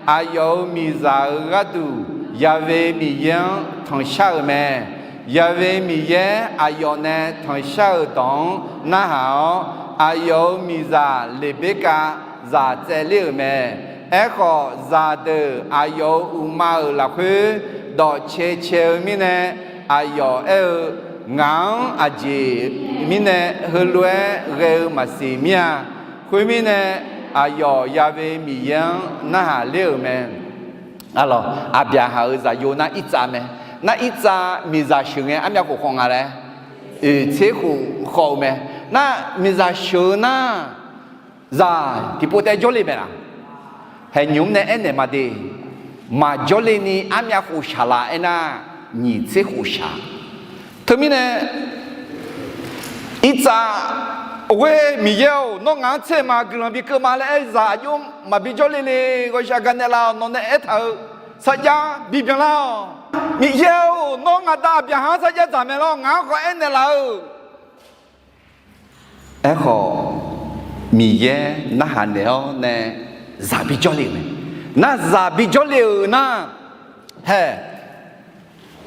aqyawf-euq miqzaq-euq gharduq Ya'we Miqyaer-anr tanqshar-euq mae. Ya'we Miqyaer aqyawf nae tanqshar-euq dawq-anr narhaq-awr, aqyawf-euq miqzaq Leqberkav zaq tsaevler-euq mae. Aerkhawf, zaqdeuq aqyawf-euq uqma-euq lafkhoer dawq cae cae-eu mirnae, aqyawf aer-eu, Ngaq-anr aqjeq mirnae heulof-aer ghae-eu maqsiq mir-a. Khoermirnae, aqyawf Ya'we Miqyaer-anr narhaq ler-euq mae. Aqbyaqhaq-euq zaqyo nar Irtsav mae. Nar Irtsav miqzaq sheuqngae armyav khof khawv nga laer, oeq tser khof khawv-eu mae. Nar miqzaq sheuq-eu nar, zaq tiqpov taef jawrle mae laq? Haeq nymq-mr nae aernaeq ma de. Maqjawrle ni armyav khof shaq laf aernar, nyiq tser khof shaq. Teumirnae, Irtsav, Ghoer Miqyaer-or, nawr ngaq-anr tser ma, guiqlanq bi keuv ma laer aer zaq aqjox maqbi jawrle le. Ghawqshaq gaqnaeq laf-awq, nawq nae aertaq-euq sarjax bi byanlar-awq. Miqyaer-or, nawr ngaq da Aqbyaqhaq-anr sarjax dzaq mae lawr, ngaq-anr khawf aernaeq laf-euq. Aerkhawf, Miqyaer narhaq naeq-awr nae zaq bi jawrle-euq mae. Nar zaq bi jawrle-euq nar, hae,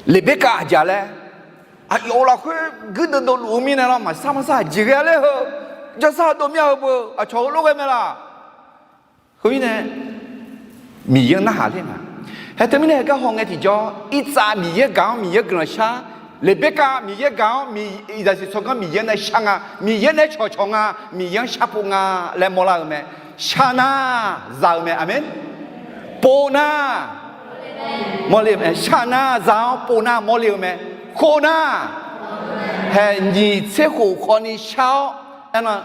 Leqberkav aqjeq laer, aqyawf-euq lafkhoer guirdeuv dovluf-eu mirnae lawr, maqsar maqsar aqjeq ghae-a ler heu, jawrsar dov mir-a heu beu, aqcawq heulof ghae mae laf. Khoermirnae, Miqyaer-anr narhaq ler nga. Hae teumirnae heugar hawngae tiqjawr, Irtsav Miqyaer gaq-anr Miqyaer guiqlanq shar, Leqberkav Miqyaer gaq-anr, zaqsiq tsawrganr Miqyaer nae shar nga, Miqyaer nae cawqcawq nga, Miqyaer-anr sharpov nga laer mawrlar-eu mae. Shar nar, za-eu mae. Aqmeq. Pov nar, mawrle-eu mae. Shar nar, za-awr pov nar mawrle-eu mae. Khov nar, hae nyiq tser khof khawfni shar-awr, aernar,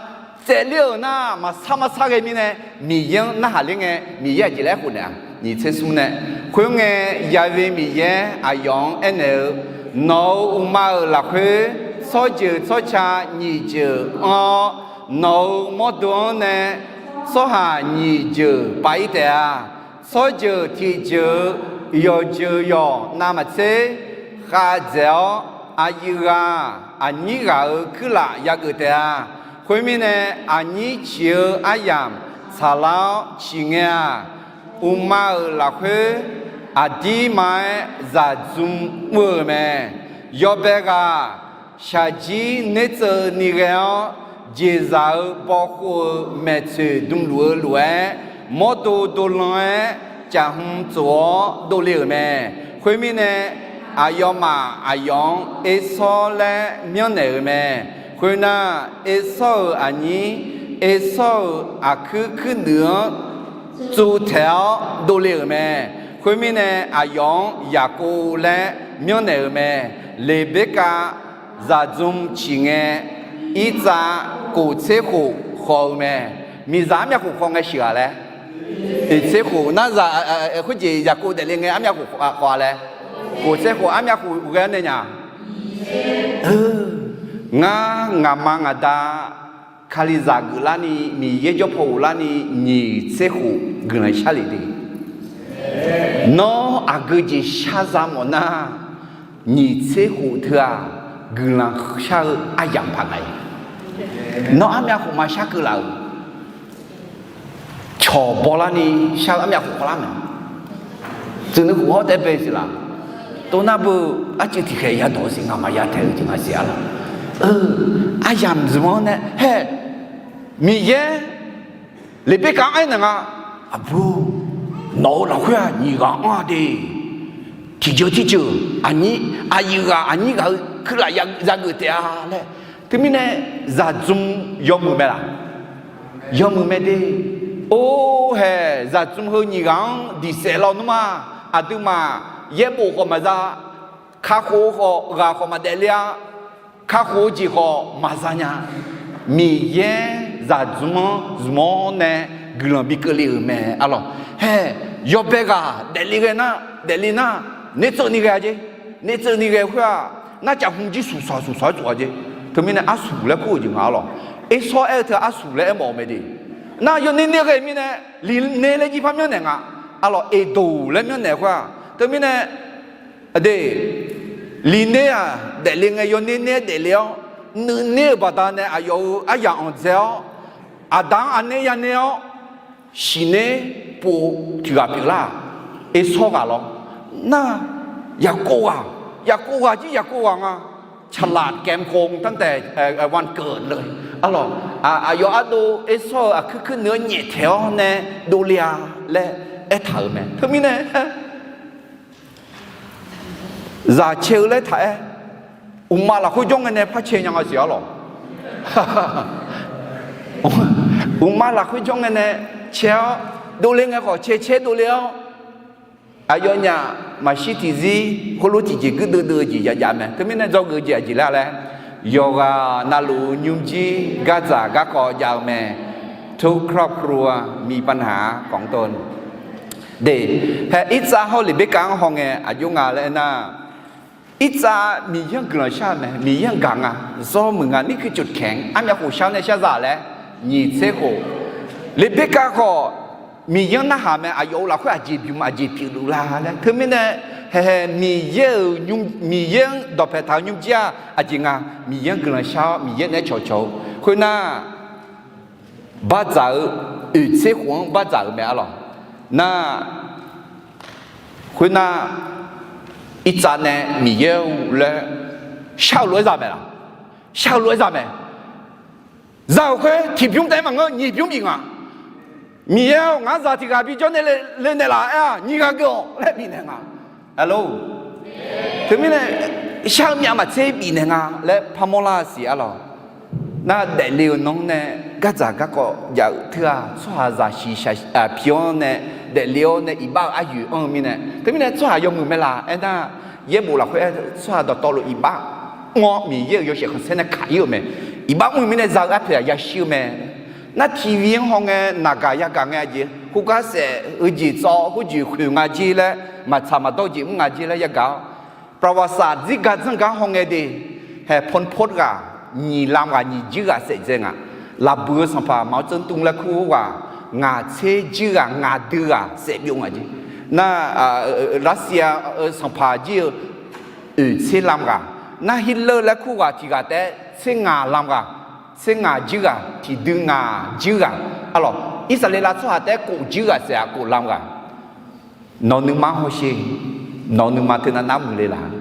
tsaevler-euq nar maqsar maqsar ghae mirnae, Miqyaer-anr narhaq ler ngae, Miqyaer aqjeq laer aerkhof naeq-a. Nyiq tser smr nae, khoerngae, Ya'we Miqyaer aqyawf-anr aernaeq-eu, Nawq-euq uqma-euq lafkhoer tsawrjeuq tsawrca nyiq jeuq anr-awr, nawq-euq mawrdo-anr nae tsawrhaq nyiq jeuq pav-ir taef-a. Tsawrjeuq tiqjeuq-eu yawqjeuq yawq navmaqtser khavdzaeq-awr, aqyuif ghaq aqnyir ghaq-euq kuirlaf yageuf taef-a. Khoermirnae, aqnyir ciq-eu aryamq tsaqlar-awr ciqngae-aq, uqma-euq lafkhoer aqdirma-aer zaqdzm mr-euq mae. Yawbae ghaq shaqjir nertseuvni ghae-awr, jeqzaq-eu bawkhov-eu maeqtsoeq dmluf-eu lof-aer, mawrdo dolan-aer caf hmq tsof-awr dovle-euq mae. Khoermirnae, aqyawfmaf aqyawf-anr Ersawr laer myanrnaeq-euq mae. Khoernar, Ersawr-euq aqnyir Ersawr-euq aqkuir kuirnuiv-anr tsuvtaeq-awr dovle-euq mae. Khoermirnae, aqyawf-anr Yaqkov laer myanrnaeq-euq mae. Leqberkav zaqdzm ciqngae, Irtsav kof tser khof khawf-eu mae. Miqzaq armyav khof khawf ngae sheuq-aq laer, iq tser khof nar zaq khoerjeq Yaqkov daefle ngae armyav khof khawf-a laer, kof tser khof armyav khof ghae-awr nae nya. Ngar ngaqma ngaqda Kalizaq geuflarni, Miqyaer jawr paw ghoflarni nyiq tser khof guiqlanq shar lef de. Nawr aqgeu jeq shar za mawf nar, nyiq tser khof teu-aq, guiqlanq shar-eu aryamq paq gaq-ir. Nawr armyav khof ma shar keuv laf-euq, cawq bawlarni shar-eu armyav khof khawflar mae. Tsuif nuikhof hawr taef bae siq laf. Tov nar beu, arcuiv tiqkhaeq yadawq-eu siq, ngaq maqya taeq-eu jeq ngaq siq-a laf. Aryamq zmq-anr nae hae, Miqyaer Leqberkav-anr aernaeq nga, Aqbur, nawq-euq lafkhoer-aq nyiq ghaq anr-a de. Tiqjeuq tiqjeuq, aqnyir, aqyuif ghaq aqnyir ghaq-eu kuirlaf yageuf taef-a laer. Teumirnae, zaqdzm yawmuiq mae laq? Yawmuiq mae de. Or hae, zaqdzm heu nyiq ghaq-anr diqsaef lawnmr-a. Aqduimaf yaerbof khawf maqza, kakhof-eu khawf ghaq khawf maqdaef ler-a. Kakhof-eu jeq khawf maqza nya. Miqyaer zaqdzm-anr zmq-awr nae guiqlanq bi keuvle-euq mae. Arlawq, hae, yawbae ghaq daefle ghae nar, daefle nar, nertseuvni ghae-a jer. Nertseuvni ghae khoer-aq, narcaf hmq jir suqsaq suqsaq-aer tsof-a jer. Teumirnae arsuq laer kur-euq jeq nga arlawq. Ersawr aer-eu teu arsuq laer aermawf-eu mae de. Nar yawner ner ghae mirnae, liqner laer jir par myanrnaeq nga. Arlawq, eqdoq laer myanrnaeq khoer-aq, teumirnae, aqde, liqner-aq daefle ngae yawner ner-aer daefle-awr, nuiner-euq baqdanae aqyawf-euq aryamq anqdzae-awr, aqda-anr aqner yaner-awr, siqner pov tiq ghaq pyeuflar-aq, Ersawr ghaq lawr. Nar, Yaqkov ghaq, Yaqkov ghaq jir Yaqkov ghaq nga. ฉลาดแกมโกงตั้งแต่วันเกิดเลย Arlawq, aqyawf ardov Ersawr-euq aqkuir kuir nuiv-anr nyaeftaeq-awr nae dovle-a laer aertaq-euq mae. Teumirnae, zaq cae-eu laer taq-aer, uqma lafkhoer jawr ngae nae par cae nya nga siq arlawq. Uqma lafkhoer jawr ngae nae cae-awr, dovle ngae khawf cae cae dovle-awr, aqyawfnyaf maqshir tiqzir khoerlof tiqjeq guirdeuv deuv-eu jeq jav jav mae. Teumirnae dzawgeuf-eu jeq aqjeq laer laer, yawqghaq navluf-eu nymrjir gardzaq garkawv jav-eu mae. ทุกครอบครัวมีปัญหาของตน De, hae Irtsav hawr Leqberkav-anr hawngae aqjox nga laer aernar, Irtsav Miqyaer-anr guiqlanq shar-eu mae, Miqyaer-anr gaq nga, zawr muiq nga, นี่คือจุดแข็ง armyav khof shar nae shar za laer, nyiq tser khof. Leqbirkav khawf Miqyaer-anr narhaq mae, aqyawf-euq lafkhoer aqjeq bymq aqjeq pyeufluf la laer. Teumirnae, haehae Miqyaer-euq, Miqyaer-anr dawqpae taq-eu nymrjir-aq aqjeq nga, Miqyaer-anr guiqlanq shar-awr Miqyaer naeq-aer cawqcawq-eu. Khoernar, bardzaq-eu, oeq tser khof-anr bardzaq-euq mae arlawq. Nar, khoernar, irtsav nae Miqyaer-or laer shar-eu lof-aer za mae laq? Shar-eu lof-aer za mae. Za-euq khoer tiqbymr taef-aer maqngeur, nyiq bymr bif nga. Miqyaer-or, ngar zaq tiq ghaq bijawr nae le naeqlaf aer-aq, nyiq ghaq geuf-awq laer bifnaeq nga. Aqlor, teumirnae shar-eu myav maqtser bifnaeq nga laer parmawr lar-eu siq arlawq. Nar daefle-euq nanr nae gardzaq garkawv jav-euq teughaq tsawrhaqzaq shiqshaq pi-awr nae, daefle-awr nae iqbax-eu aryoeq anr-eu mirnae, teumirnae tsawrhaq yawmuiq mae laq aernar, yaerbof lafkhoer aer tsawrhaq dawqtawvluf iqbax mr-awr Miqyaer-euq yawshaef khanqsaer nae kaq-ir-euq mae. Iqbax mr-eu mirnae za-eu arpoeq-aq yashir-eu mae. Nar tiqviq-anr haw ngae, naqgaq yagaq ngae aqjeq, khoergar saef-eu jeq tsawv khoerjeq khoeq nga jer laer, maqtsaq maqdawr-eu jeq mr nga jer laer yagaq-awr, ประวัติศาสตร์ dzirgar dzanrgar haw ngae de, haeq พลพศ ghaq, nyiq lam ghaq, nyiq juir ghaq saef dzae nga. Lafbuiq-eu sanqpaq 毛泽东 laer kur-eu ghaq, ngaq tser juir ghaq, ngaq dui ghaq saef byov nga jer. Nar, Russia-eu sanqpaq jir-eu oeq tser lam ghaq, nar Hitler laer kur ghaq tiq ghaq taef-aer tser ngaq lam ghaq, tser ngaq juir ghaq, tiqdui ngaq juir ghaq. Arlawq, Irsaqleqlav tsawrhaq taef-aer kof juir ghaq saef-aq kof lam ghaq. Nawq nuima-anr hawsher. Nawq nuima teunav nar muiqle laq?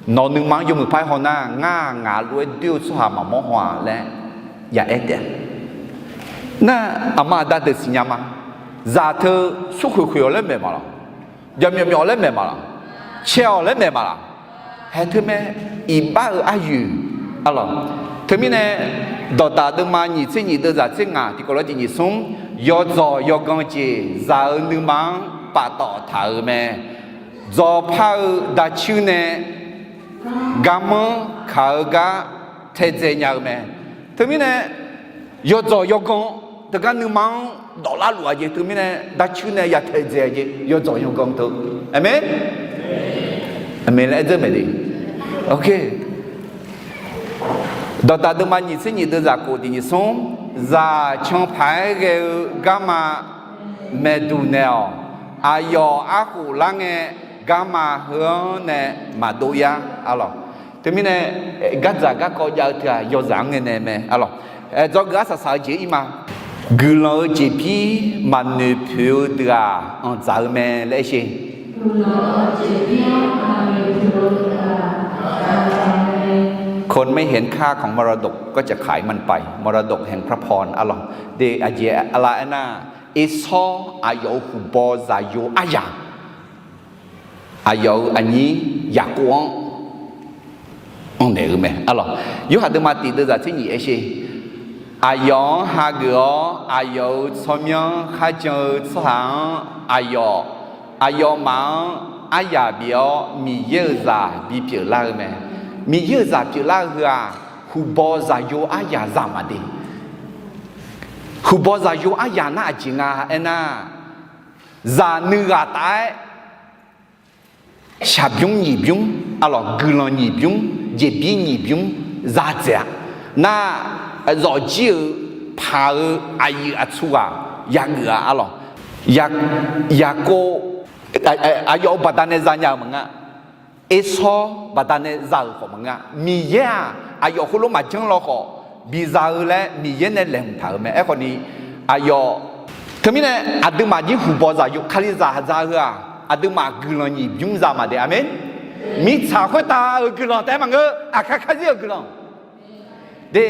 Nawq nuima-anr yawmuiq par-aer haw nar, ngar ngaq lof-aer doer-eu tsawrhaq maqmawr haw-aq laer ya aer taef-a. Nar, aqma aqda deuq siqnya ma. Zaq teu smrkhoeq khoeq-awq laer maeq ma laq? Jaqmyawf myawf-awq laer maeq ma laq? Cae-awq laer maeq ma laq? Haeq teu mae, iqbax-euq aryoeq. Arlawq, teumirnae, dawqdaq deuvma nyiq tser nyiq deuvzaq tser ngaq tiqkawv lof-aer tiq nyiq smr, yawdzawq yawgan jeq zaq-eu nuima-anr paftawf taq-euq mae. Dzawqpar-eu dacuir nae garmanr kaq-eu gar taedzae nya-eu mae. Teumirnae, yawdzawq yawgan teugar nuima-anr dawqlar luf-aq jeq, teumirnae dacuir nae ya taedzae-a jeq, yawdzawq yawgan teu. Aqmeq? Aqmeq laer aer dzeur mae de. Dawqdaq deuvma nyiq tser nyiq deuvzaq kof tiq nyiq smr, zaq canpaq-aer ghae-eu garma maeqduq naeq-awq. Aqyawf arkhof lar ngae, garma heu-anr nae maqdov yar. Arlawq, teumirnae, gardzaq garkawv jav-eu teu-aq yawzaq-anr ngae nae mae. Arlawq, dzawgeuf arsaq saq-eu jeq ir ma. Guiqlanq-eu jeqbir maqnoeq poeq-eu deuq-aq, anqdzaq-eu mae laer aer sher. คนไม่เห็นค่าของมรดกก็จะขายมันไป มรดกแห่งพระพร arlawq. De, aqjeq aqlaf aernar, Ersawr aqyawf-euq huqbaw zaqyo aryaq, aqyawf-euq aqnyir Yaqkov-anr anr naeq-eu mae. Arlawq, Yorhaq deuvma tiq deuvzaq tser nyiq aer sher. Aqyawf-anr hageuf-awr, aqyawf-euq tsawrmyanr kharjan-eu tsawrhaq-anr, aqyawf, aqyawfmaf-anr aryaq bif-awr, Miqyaer-euq zaq bipyeuf lar-eu mae. Miqyaer-euq zaq pyeuflar-eu heu-aq, huqbaw zaqyo aryaq zaq maqde. Huqbaw zaqyo aryaq nar aqjeq nga aernar, zaq nuighaq taf-aer shaqbymr nyiq bymr, arlawq, guiqlanq nyiq bymr, jeqbir nyiq bymr za dzaeq-a. Nar, zawqjir-eu paq-eu aqyuif aqtsu ghaq yageuf-a. Arlawq, Yaqkov, aqyawf-euq baqdanae zanya-euq maqnga. Ersawr baqdanae za-euq khawf maqnga. Miqyaer-aq, aqyawf heulof maqjanr lawkhawf biza-eu laer Miqyaer nae laeqhmq taq-euq mae. Aerkhawf ni, aqyawf, teumirnae aqduimaf jir huqbaw zaqyo kalizaq za-eu heu-aq, aqduimaf guiqlanq nyiq bymr za maqde. Aqmeq. Mirtsaq khoertav-euq guiqlanq taef-aer maqngeur, aqkar karzir-euq guiqlanq. De,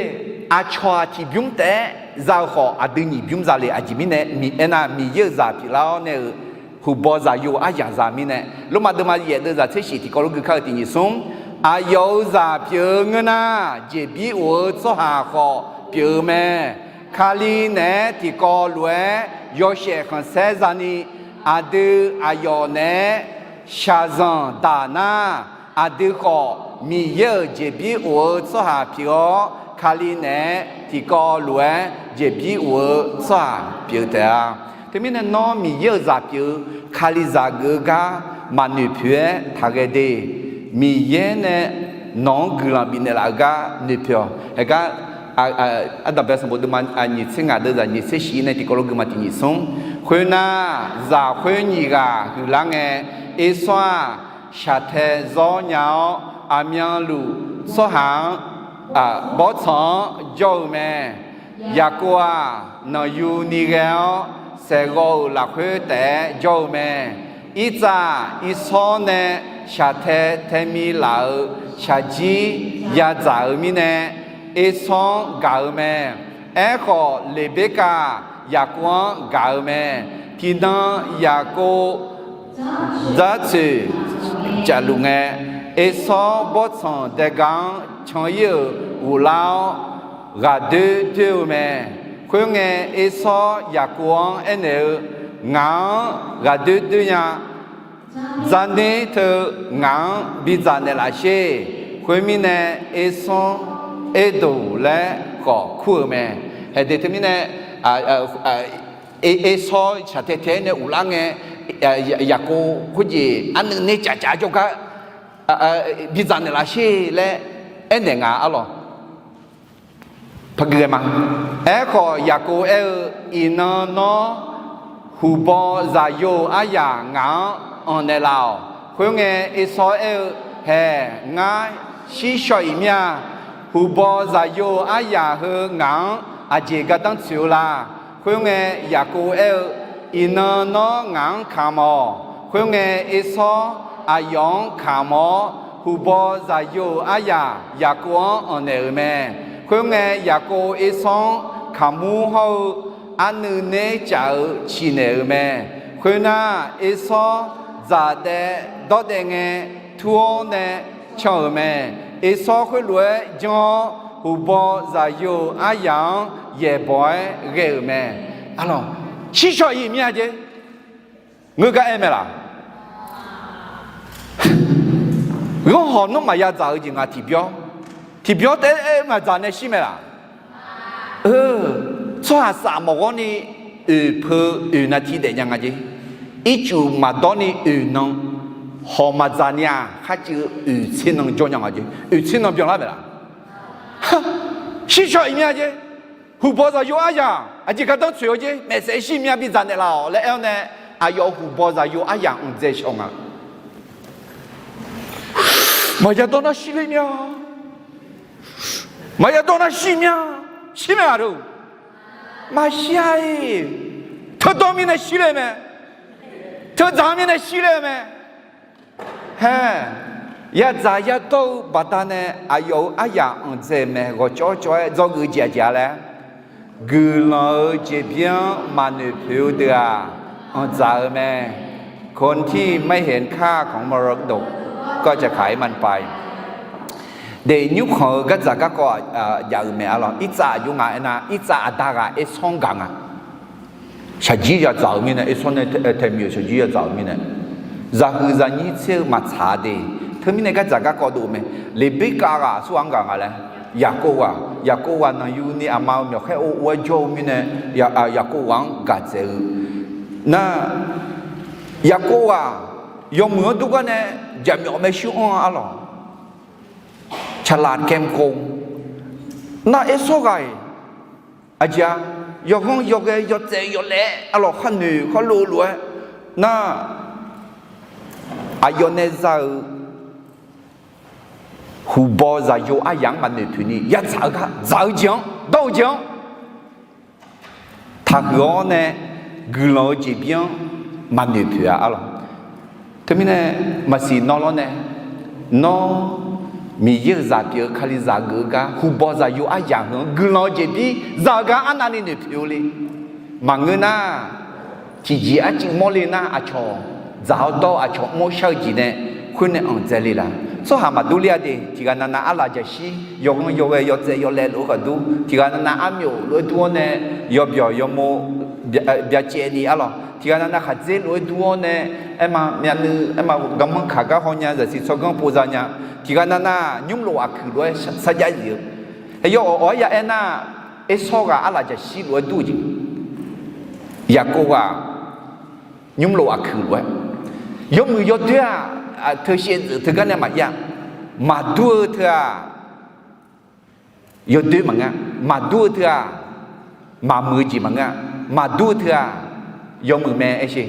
aqcawq-aq tiqbymr taef-aer za-eu khawf, aqdui nyiq bymr za le. Aqjeq mirnae, aernar, Miqyaer-euq zaq pyeuflar-awr nae-euq huqbaw zaqyo aryaq za mirnae, Lormav deuvma yaef deuvzaq tser shiq tiqkawv lof gui kar-eu tiq nyiq smr, aqyawf-euq zaq pyeuf-eu ngeur nar, jeqbir of-eu tsawrhaq khawf pyeuf-eu mae. Kali naeq-aer tiqkawv lof-aer yawshaef khanqsaer zani, aqdui aqyawf naeq-aer shaqzanq daq nar, aqdui khawf Miqyaer-euq jeqbir of-eu tsawrhaq pyeuf-awr, Kali naeq-aer tiqkawv lof-aer jeqbir of-eu tsawrhaq pyeuf taef-a. Teumirnae nawr Miqyaer-euq zaq pyeuf-eu, Kalizaq geuf-eu gar maqnoeq poeq-aer taqghae de. Miqyaer nae nawq-anr guiqlanq bifnaeq laf-eu gar noeqpoeq-awq. Haegar, Ardanqbae sanqbof deuvma nyiq tser ngaq deuvzaq nyiq tser shif nae tiqkawv lof guiqma tiq nyiq smr. Khoernar, zaq khoer nyiq ghaq huiqlar ngae, Ersawr-aq, shaqtae zawr nya-awr, aqmyanluf tsawrhaq-anr, bawrtsanq-anr jawr-eu mae. Yaqkov-aq, nanqyu ni ghae-awr, saeqghawv-euq lafkhoer taef-aer jawr-eu mae. Irtsav, Irsawr nae shaqtae taemi laf-euq shaqjir yadzaq-euq mirnae, Ersawr-anr gaq-eu mae. Aerkhawf, Leqberkav Yaqkov-anr gaq-eu mae. Tiqnan Yaqkov dzartsoeq cafluf ngae, Ersawr bawrtsanq daega-anr can ir-euq ghoflar-awr, ghaqdoer doer-eu mae. Khoerngae, Ersawr Yaqkov-anr aernaeq-eu, Ngaq-anr ghaqdoer doer nya. Dzarner teu ngaq-anr bidzaq naeqlaf sher. Khoermirnae, Ersawr Erdoq laer khawf kur-euq mae. Haeq deuq teumirnae, Ersawr shaqtae tae-aer nae ghoflar ngae, Yaqkov khoerjeq arnuiv ner caf caf jawrgar bidzaq naeqlaf sher laer aernaeq nga arlawq. Paqgui ghae ma. Aerkhawf, Yaqkov aer-eu, Iqnan nawr huqbaw zaqyo-eu aryaq ngaq-anr anq naeqlaf-awq. Khoerngae, Ersawr aer-eu, Haeq, ngar shir shaw-iq mir-a. Huqbaw zaqyo-eu aryaq heu ngaq-anr aqjeq gardanr tsoeq-eu la? Khoerngae, Yaqkov aer-eu, Iqnan nawr ngaq-anr kamq-awq. Khoerngae, Ersawr aqyawf-anr kamq-awr, huqbaw zaqyo-euq aryaq Yaqkov-anr anq naeq-euq mae. Khoerngae, Yaqkov Ersawr-anr kaqmur hawr-eu arnuiv ner caf-eu ciqnaeq-euq mae. Khoernar, Ersawr dzaqdaev dawrdaev ngae, tur-awr nae can-euq mae. Ersawr khoerlof-aer janr-awr, huqbaw zaqyo-euq aryaq-anr yaeqbawq-aer ghae-euq mae. Arlawq, shir shaw-iq mir-a jeq. Ngeur gar aer mae laq? Ghanr hawq nawr maqya dzaq-eu jeq ngaq tiqbyawr, tiqbyawr taef-aer maqdzaq nae shir mae laq? Tsawrhaq saf mawq ghawr ni oeq peu oeq navti daef nya nga jeq. Ircuf maqdawr ni oeq nan hawq maqdzaq ni-aq, kharciv oeq tser nan jawr nya nga jeq. Oeq tser nan byanlar mae laq? Shir shaw-iq mir-a jeq. Huqbaw zaqyo aryaq aqjeq gardanr tsoeq-awr jeq, maeqsaef shir mir-a bidzaq naeqlaf-awq laer aer-awr nae, aqyawf huqbaw zaqyo aryaq anqdzae shaw nga. Maqya dawr nar shir ler mir-a. Maqya dawr nar shir mir-a. Shir mae-aq lor. Maqshir-a-iq. Teudawr mirnae shir ler mae. Teudzaq mirnae shir ler mae. Hae, yadzaq yadawr-eu baqdanae aqyawf-euq aryaq anqdzae mae. Ghawqcawv cawv-aer dzawgeuf jeq aqjeq-a laer, guiqlanq-euq jeqbir-anr maqnoeq poeq-eu deuq-aq, anqdzaq-eu mae. คนที่ไม่เห็นค่าของมรดกก็จะขายมันไป Daef nymrkhanq-eu gardzaq garkawv jav-euq mae arlawq. Irtsav aqjox nga aernar, Irtsav aqda ghaq Ersawr-anr gaq nga. Shaqjir yadzaq-euq mirnae, Ersawr nae tae myoeq shaqjir yadzaq-euq mirnae, zaqhuiq zaqnyir tser-eu maqtsaq de. Teumirnae gardzaq garkawv dov mae. Leqberkav ghaq aqsur ghaq-anr gaq nga laer, Yaqkov ghaq, Yaqkov ghaq nanqyuni aqma-euq myawqkhaer ov ov-aer jawr-eu mirnae, Yaqkov ghaq-anr gaq dzaeq-eu nar, Yaqkov ghaq yawmuiq-anr dur gar nae jaqmyawf maershuir anr-a arlawq. ฉลาดแกมโกง Nar Ersawr ghaq-iq aqjeq-a, yawghanr yawghae yawtsaev yawlaev arlawq, khar noeq khar lov lof-aer nar, aqyawf nae za-euq huqbaw zaqyo aryaq-anr maqnoeq poeq ni yadzaq-eu gar dzaq-eu jeq-anr dawr-eu jeq-anr taqhuiq-awr nae, guiqlanq-eu jeqbir-anr maqnoeq poeq-a arlawq. Teumirnae maqsiq nawr lawr nae, nawr Miqyaer-euq zaq pyeuf-eu Kalizaq geuf-eu gar huqbaw zaqyo aryaq heu-anr guiqlanq-eu jeqbir za-eu gar arnavni noeq poeq-eu le. Maqngeur nar, tiqjeq arcuiv mawrle nar, aqcawq dzaq-awr dawr-eu aqcawq mr-awr shar-eu jeq nae khoer nae anqdzae le laq? Tsawrhaq maqdur ler-a de. Tiqghaq navnav arlaq jaqshir yawghanr yawghae yawtsaev yawlaev lof-aer khawf dur, tiqghaq navnav armyof lof-aer dur-awr nae, yawbyawq yawmo byacaevni arlawq, tiqghaq navnav khaqdzer lof-aer dur-awr nae, aerma myavnuiv aerma garmanr kaq gar haw nya, zaqsiq tsawrganr pov za nya, tiqghaq navnav nymrlof aqkuiq lof-aer sarjax zif-eu. Aqyawf awq-awq-aer ya aernar, Ersawr ghaq arlaq jaqshir lof-aer dur-eu jeq, Yaqkov ghaq nymrlof aqkuiq lof-aer, yawmuiq yawdoer-aq, Teu shaevdzeuf teugar nae maqir-a. Maqdur-eu teu-aq, yawdoer maqngeur-a. Maqdur-eu teu-aq, maqmuiq-eu jeq maqngeur-a. Maqdur-eu teu-aq, yawmuiq mae aer sher.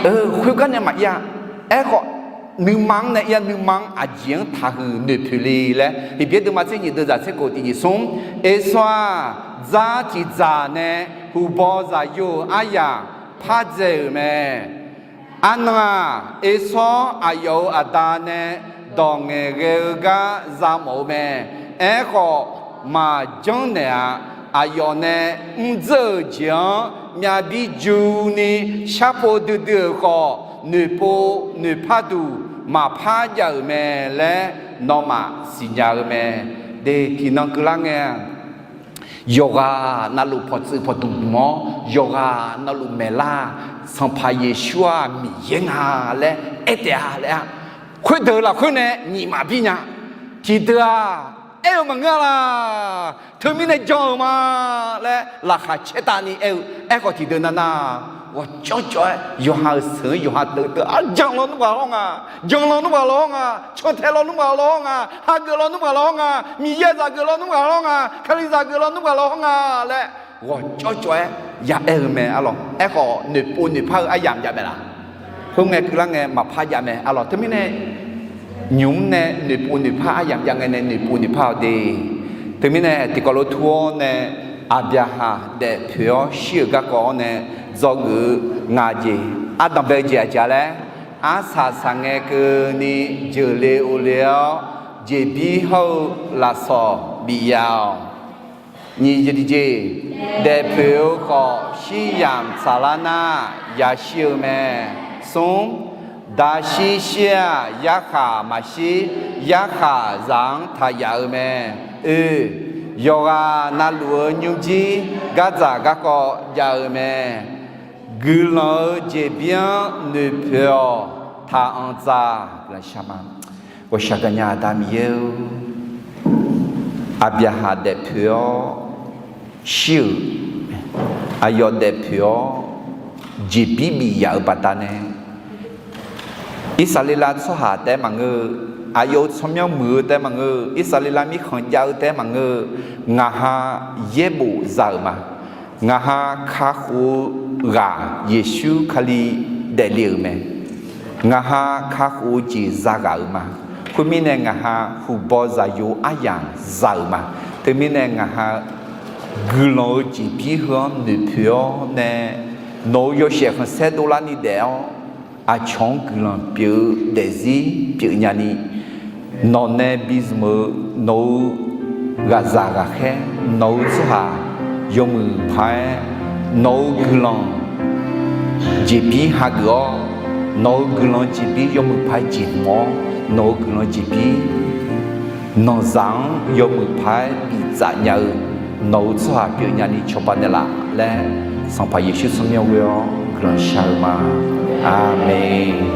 Khoergar nae maqir-a. Aerkhawf, nuima-anr nae ir-a, nuima-anr aqjeq-anr taqhuiq noeqpoeq le laer Heqbyaer deuvma tser nyiq deuvzaq tser kof tiq nyiq smr. Eqsawr-aq, dzar tiqdzaq nae huqbaw zaqyo-euq aryamq pardzae-euq mae. Arnan-aq, Eqsawr aqyawf-euq aqda nae dawq ngaeqghae-eu gar za mawf-eu mae. Aerkhawf, maqjanr naeq-a. Aqyawf nae mrdzeur-euq jeq-anr myavbir juni sharpov duidui-euq khawf, noeqpov noeqpar duq maqpar jav-euq mae laer nawmaf siqnya-eu mae. De tiqnan keuvlar ngae-aq, yawqghaq navluf pawqtsuif pawqdmq dmq-awr, yawqghaq navluf maeqlar-aq, Sanqpaq Yeqsur-aq Miqyaer nga laer aer taef-a laer-a. Khoerdeuq lafkhoer nae nyiq maqbir nya. Tiqdeuq-aq, aer-eu maqngeur-a laq. Teumirnae jan-euq ma laer laqkhaq caertavni aer-eu. Aerkhawf tiqdeuq navnav ghawqcawv cawv-aer yawqha-euq seuq-anr yawqha teuv teuv-aer, janq lawnmr ghaq lawr nga, janq lawnmr ghaq lawr nga, cantae lawnmr ghaq lawr nga, hageuf lawnmr ghaq lawr nga, Miqyaer zaqgeuf lawnmr ghaq lawr nga, Kalizaq geuf lawnmr ghaq lawr nga laer ghawqcawv cawv-aer ya aer-eu mae arlawq. Aerkhawf noeqpov noeqpar-eu aryamq jav mae laq. Khoerngae keuvlar ngae maqpar jav mae arlawq. Teumirnae nymq-mr nae noeqpov noeqpar aryamq jav ngae nae noeqpov noeqpar-awq de. Teumirnae tiqkawv lof tur-awr nae Aqbyaqhaq daefpoeq-awr shir-euq garkawv-awr nae dzawgeuf-eu ngaq jeq ardanqbae-eu jeq aqjeq-a laer, arsaq saqngae keuvni jeuqle ovle-awr jeqbir hawr-eu lafsawq bif ya-awq. Nyiq jeq tiqjeq, daefpoeq-eu khawf shiryamq tsaqlar nar yashir-eu mae. Smr, daqshir shir-aq yarkhaq maqshir, yarkhaq zaq-anr taq yaf-eu mae. Oe, yawqghaq navluf-eu nymrjir gardzaq garkawv jav-eu mae. Guiqlanq-eu jeqbir-anr noeqpoeq-awq. Taqanq dzaq guiqlanq shar ma. Ghawqshaq gaqnya Aqda Miqyaer-or, Aqbyaqhaq daefpoeq-awr shir-euq, aqyawf daefpoeq-awr jeqbir bif yaf-eu baqdanae, Irsaqleqlav tsawrhaq taef-aer maqngeur-eu, aqyawf-euq tsawrmyanr muiq-eu taef-aer maqngeur-eu, Irsaqleqlav mirkhanq jav-eu taef-aer maqngeur-eu, ngaq ha yaerbof za-euq ma. Ngaq ha kakhof-eu ghaq Yeqsur Kali daefle-euq mae. Ngaq ha kakhof-eu jeq zaghaq-euq ma. Khoermirnae ngaq ha huqbaw zaqyo aryamq za-euq ma. Teumirnae ngaq ha guiqlanq-eu jeqbir heu-anr noeqpoeq-awr nae, nawq-euq yawshaef khanqsaer dovlarni daef-awr, aqcawq-anr guiqlanq pyeuf-eu daefzir pyeuf nyani, nawq nae bizmq-eu nawq-euq ghaqzaq ghaqkhaer, nawq-euq tsawrhaq yawmuiq paq-aer, nawq-euq guiqlanq jeqbir hageuf-awr, nawq-euq guiqlanq jeqbir yawmuiq paq-aer jeqhmq-awr, nawq-euq guiqlanq jeqbir nanqzaq-anr yawmuiq paq-aer biftsaf nya-eu nawq-euq tsawrhaq pyeuf nyani cawba naeqlaf laer, Sanqpaq Yeqsur tsawrmyanr ghoe-awr guiqlanq shar-eu ma. Aqmeq.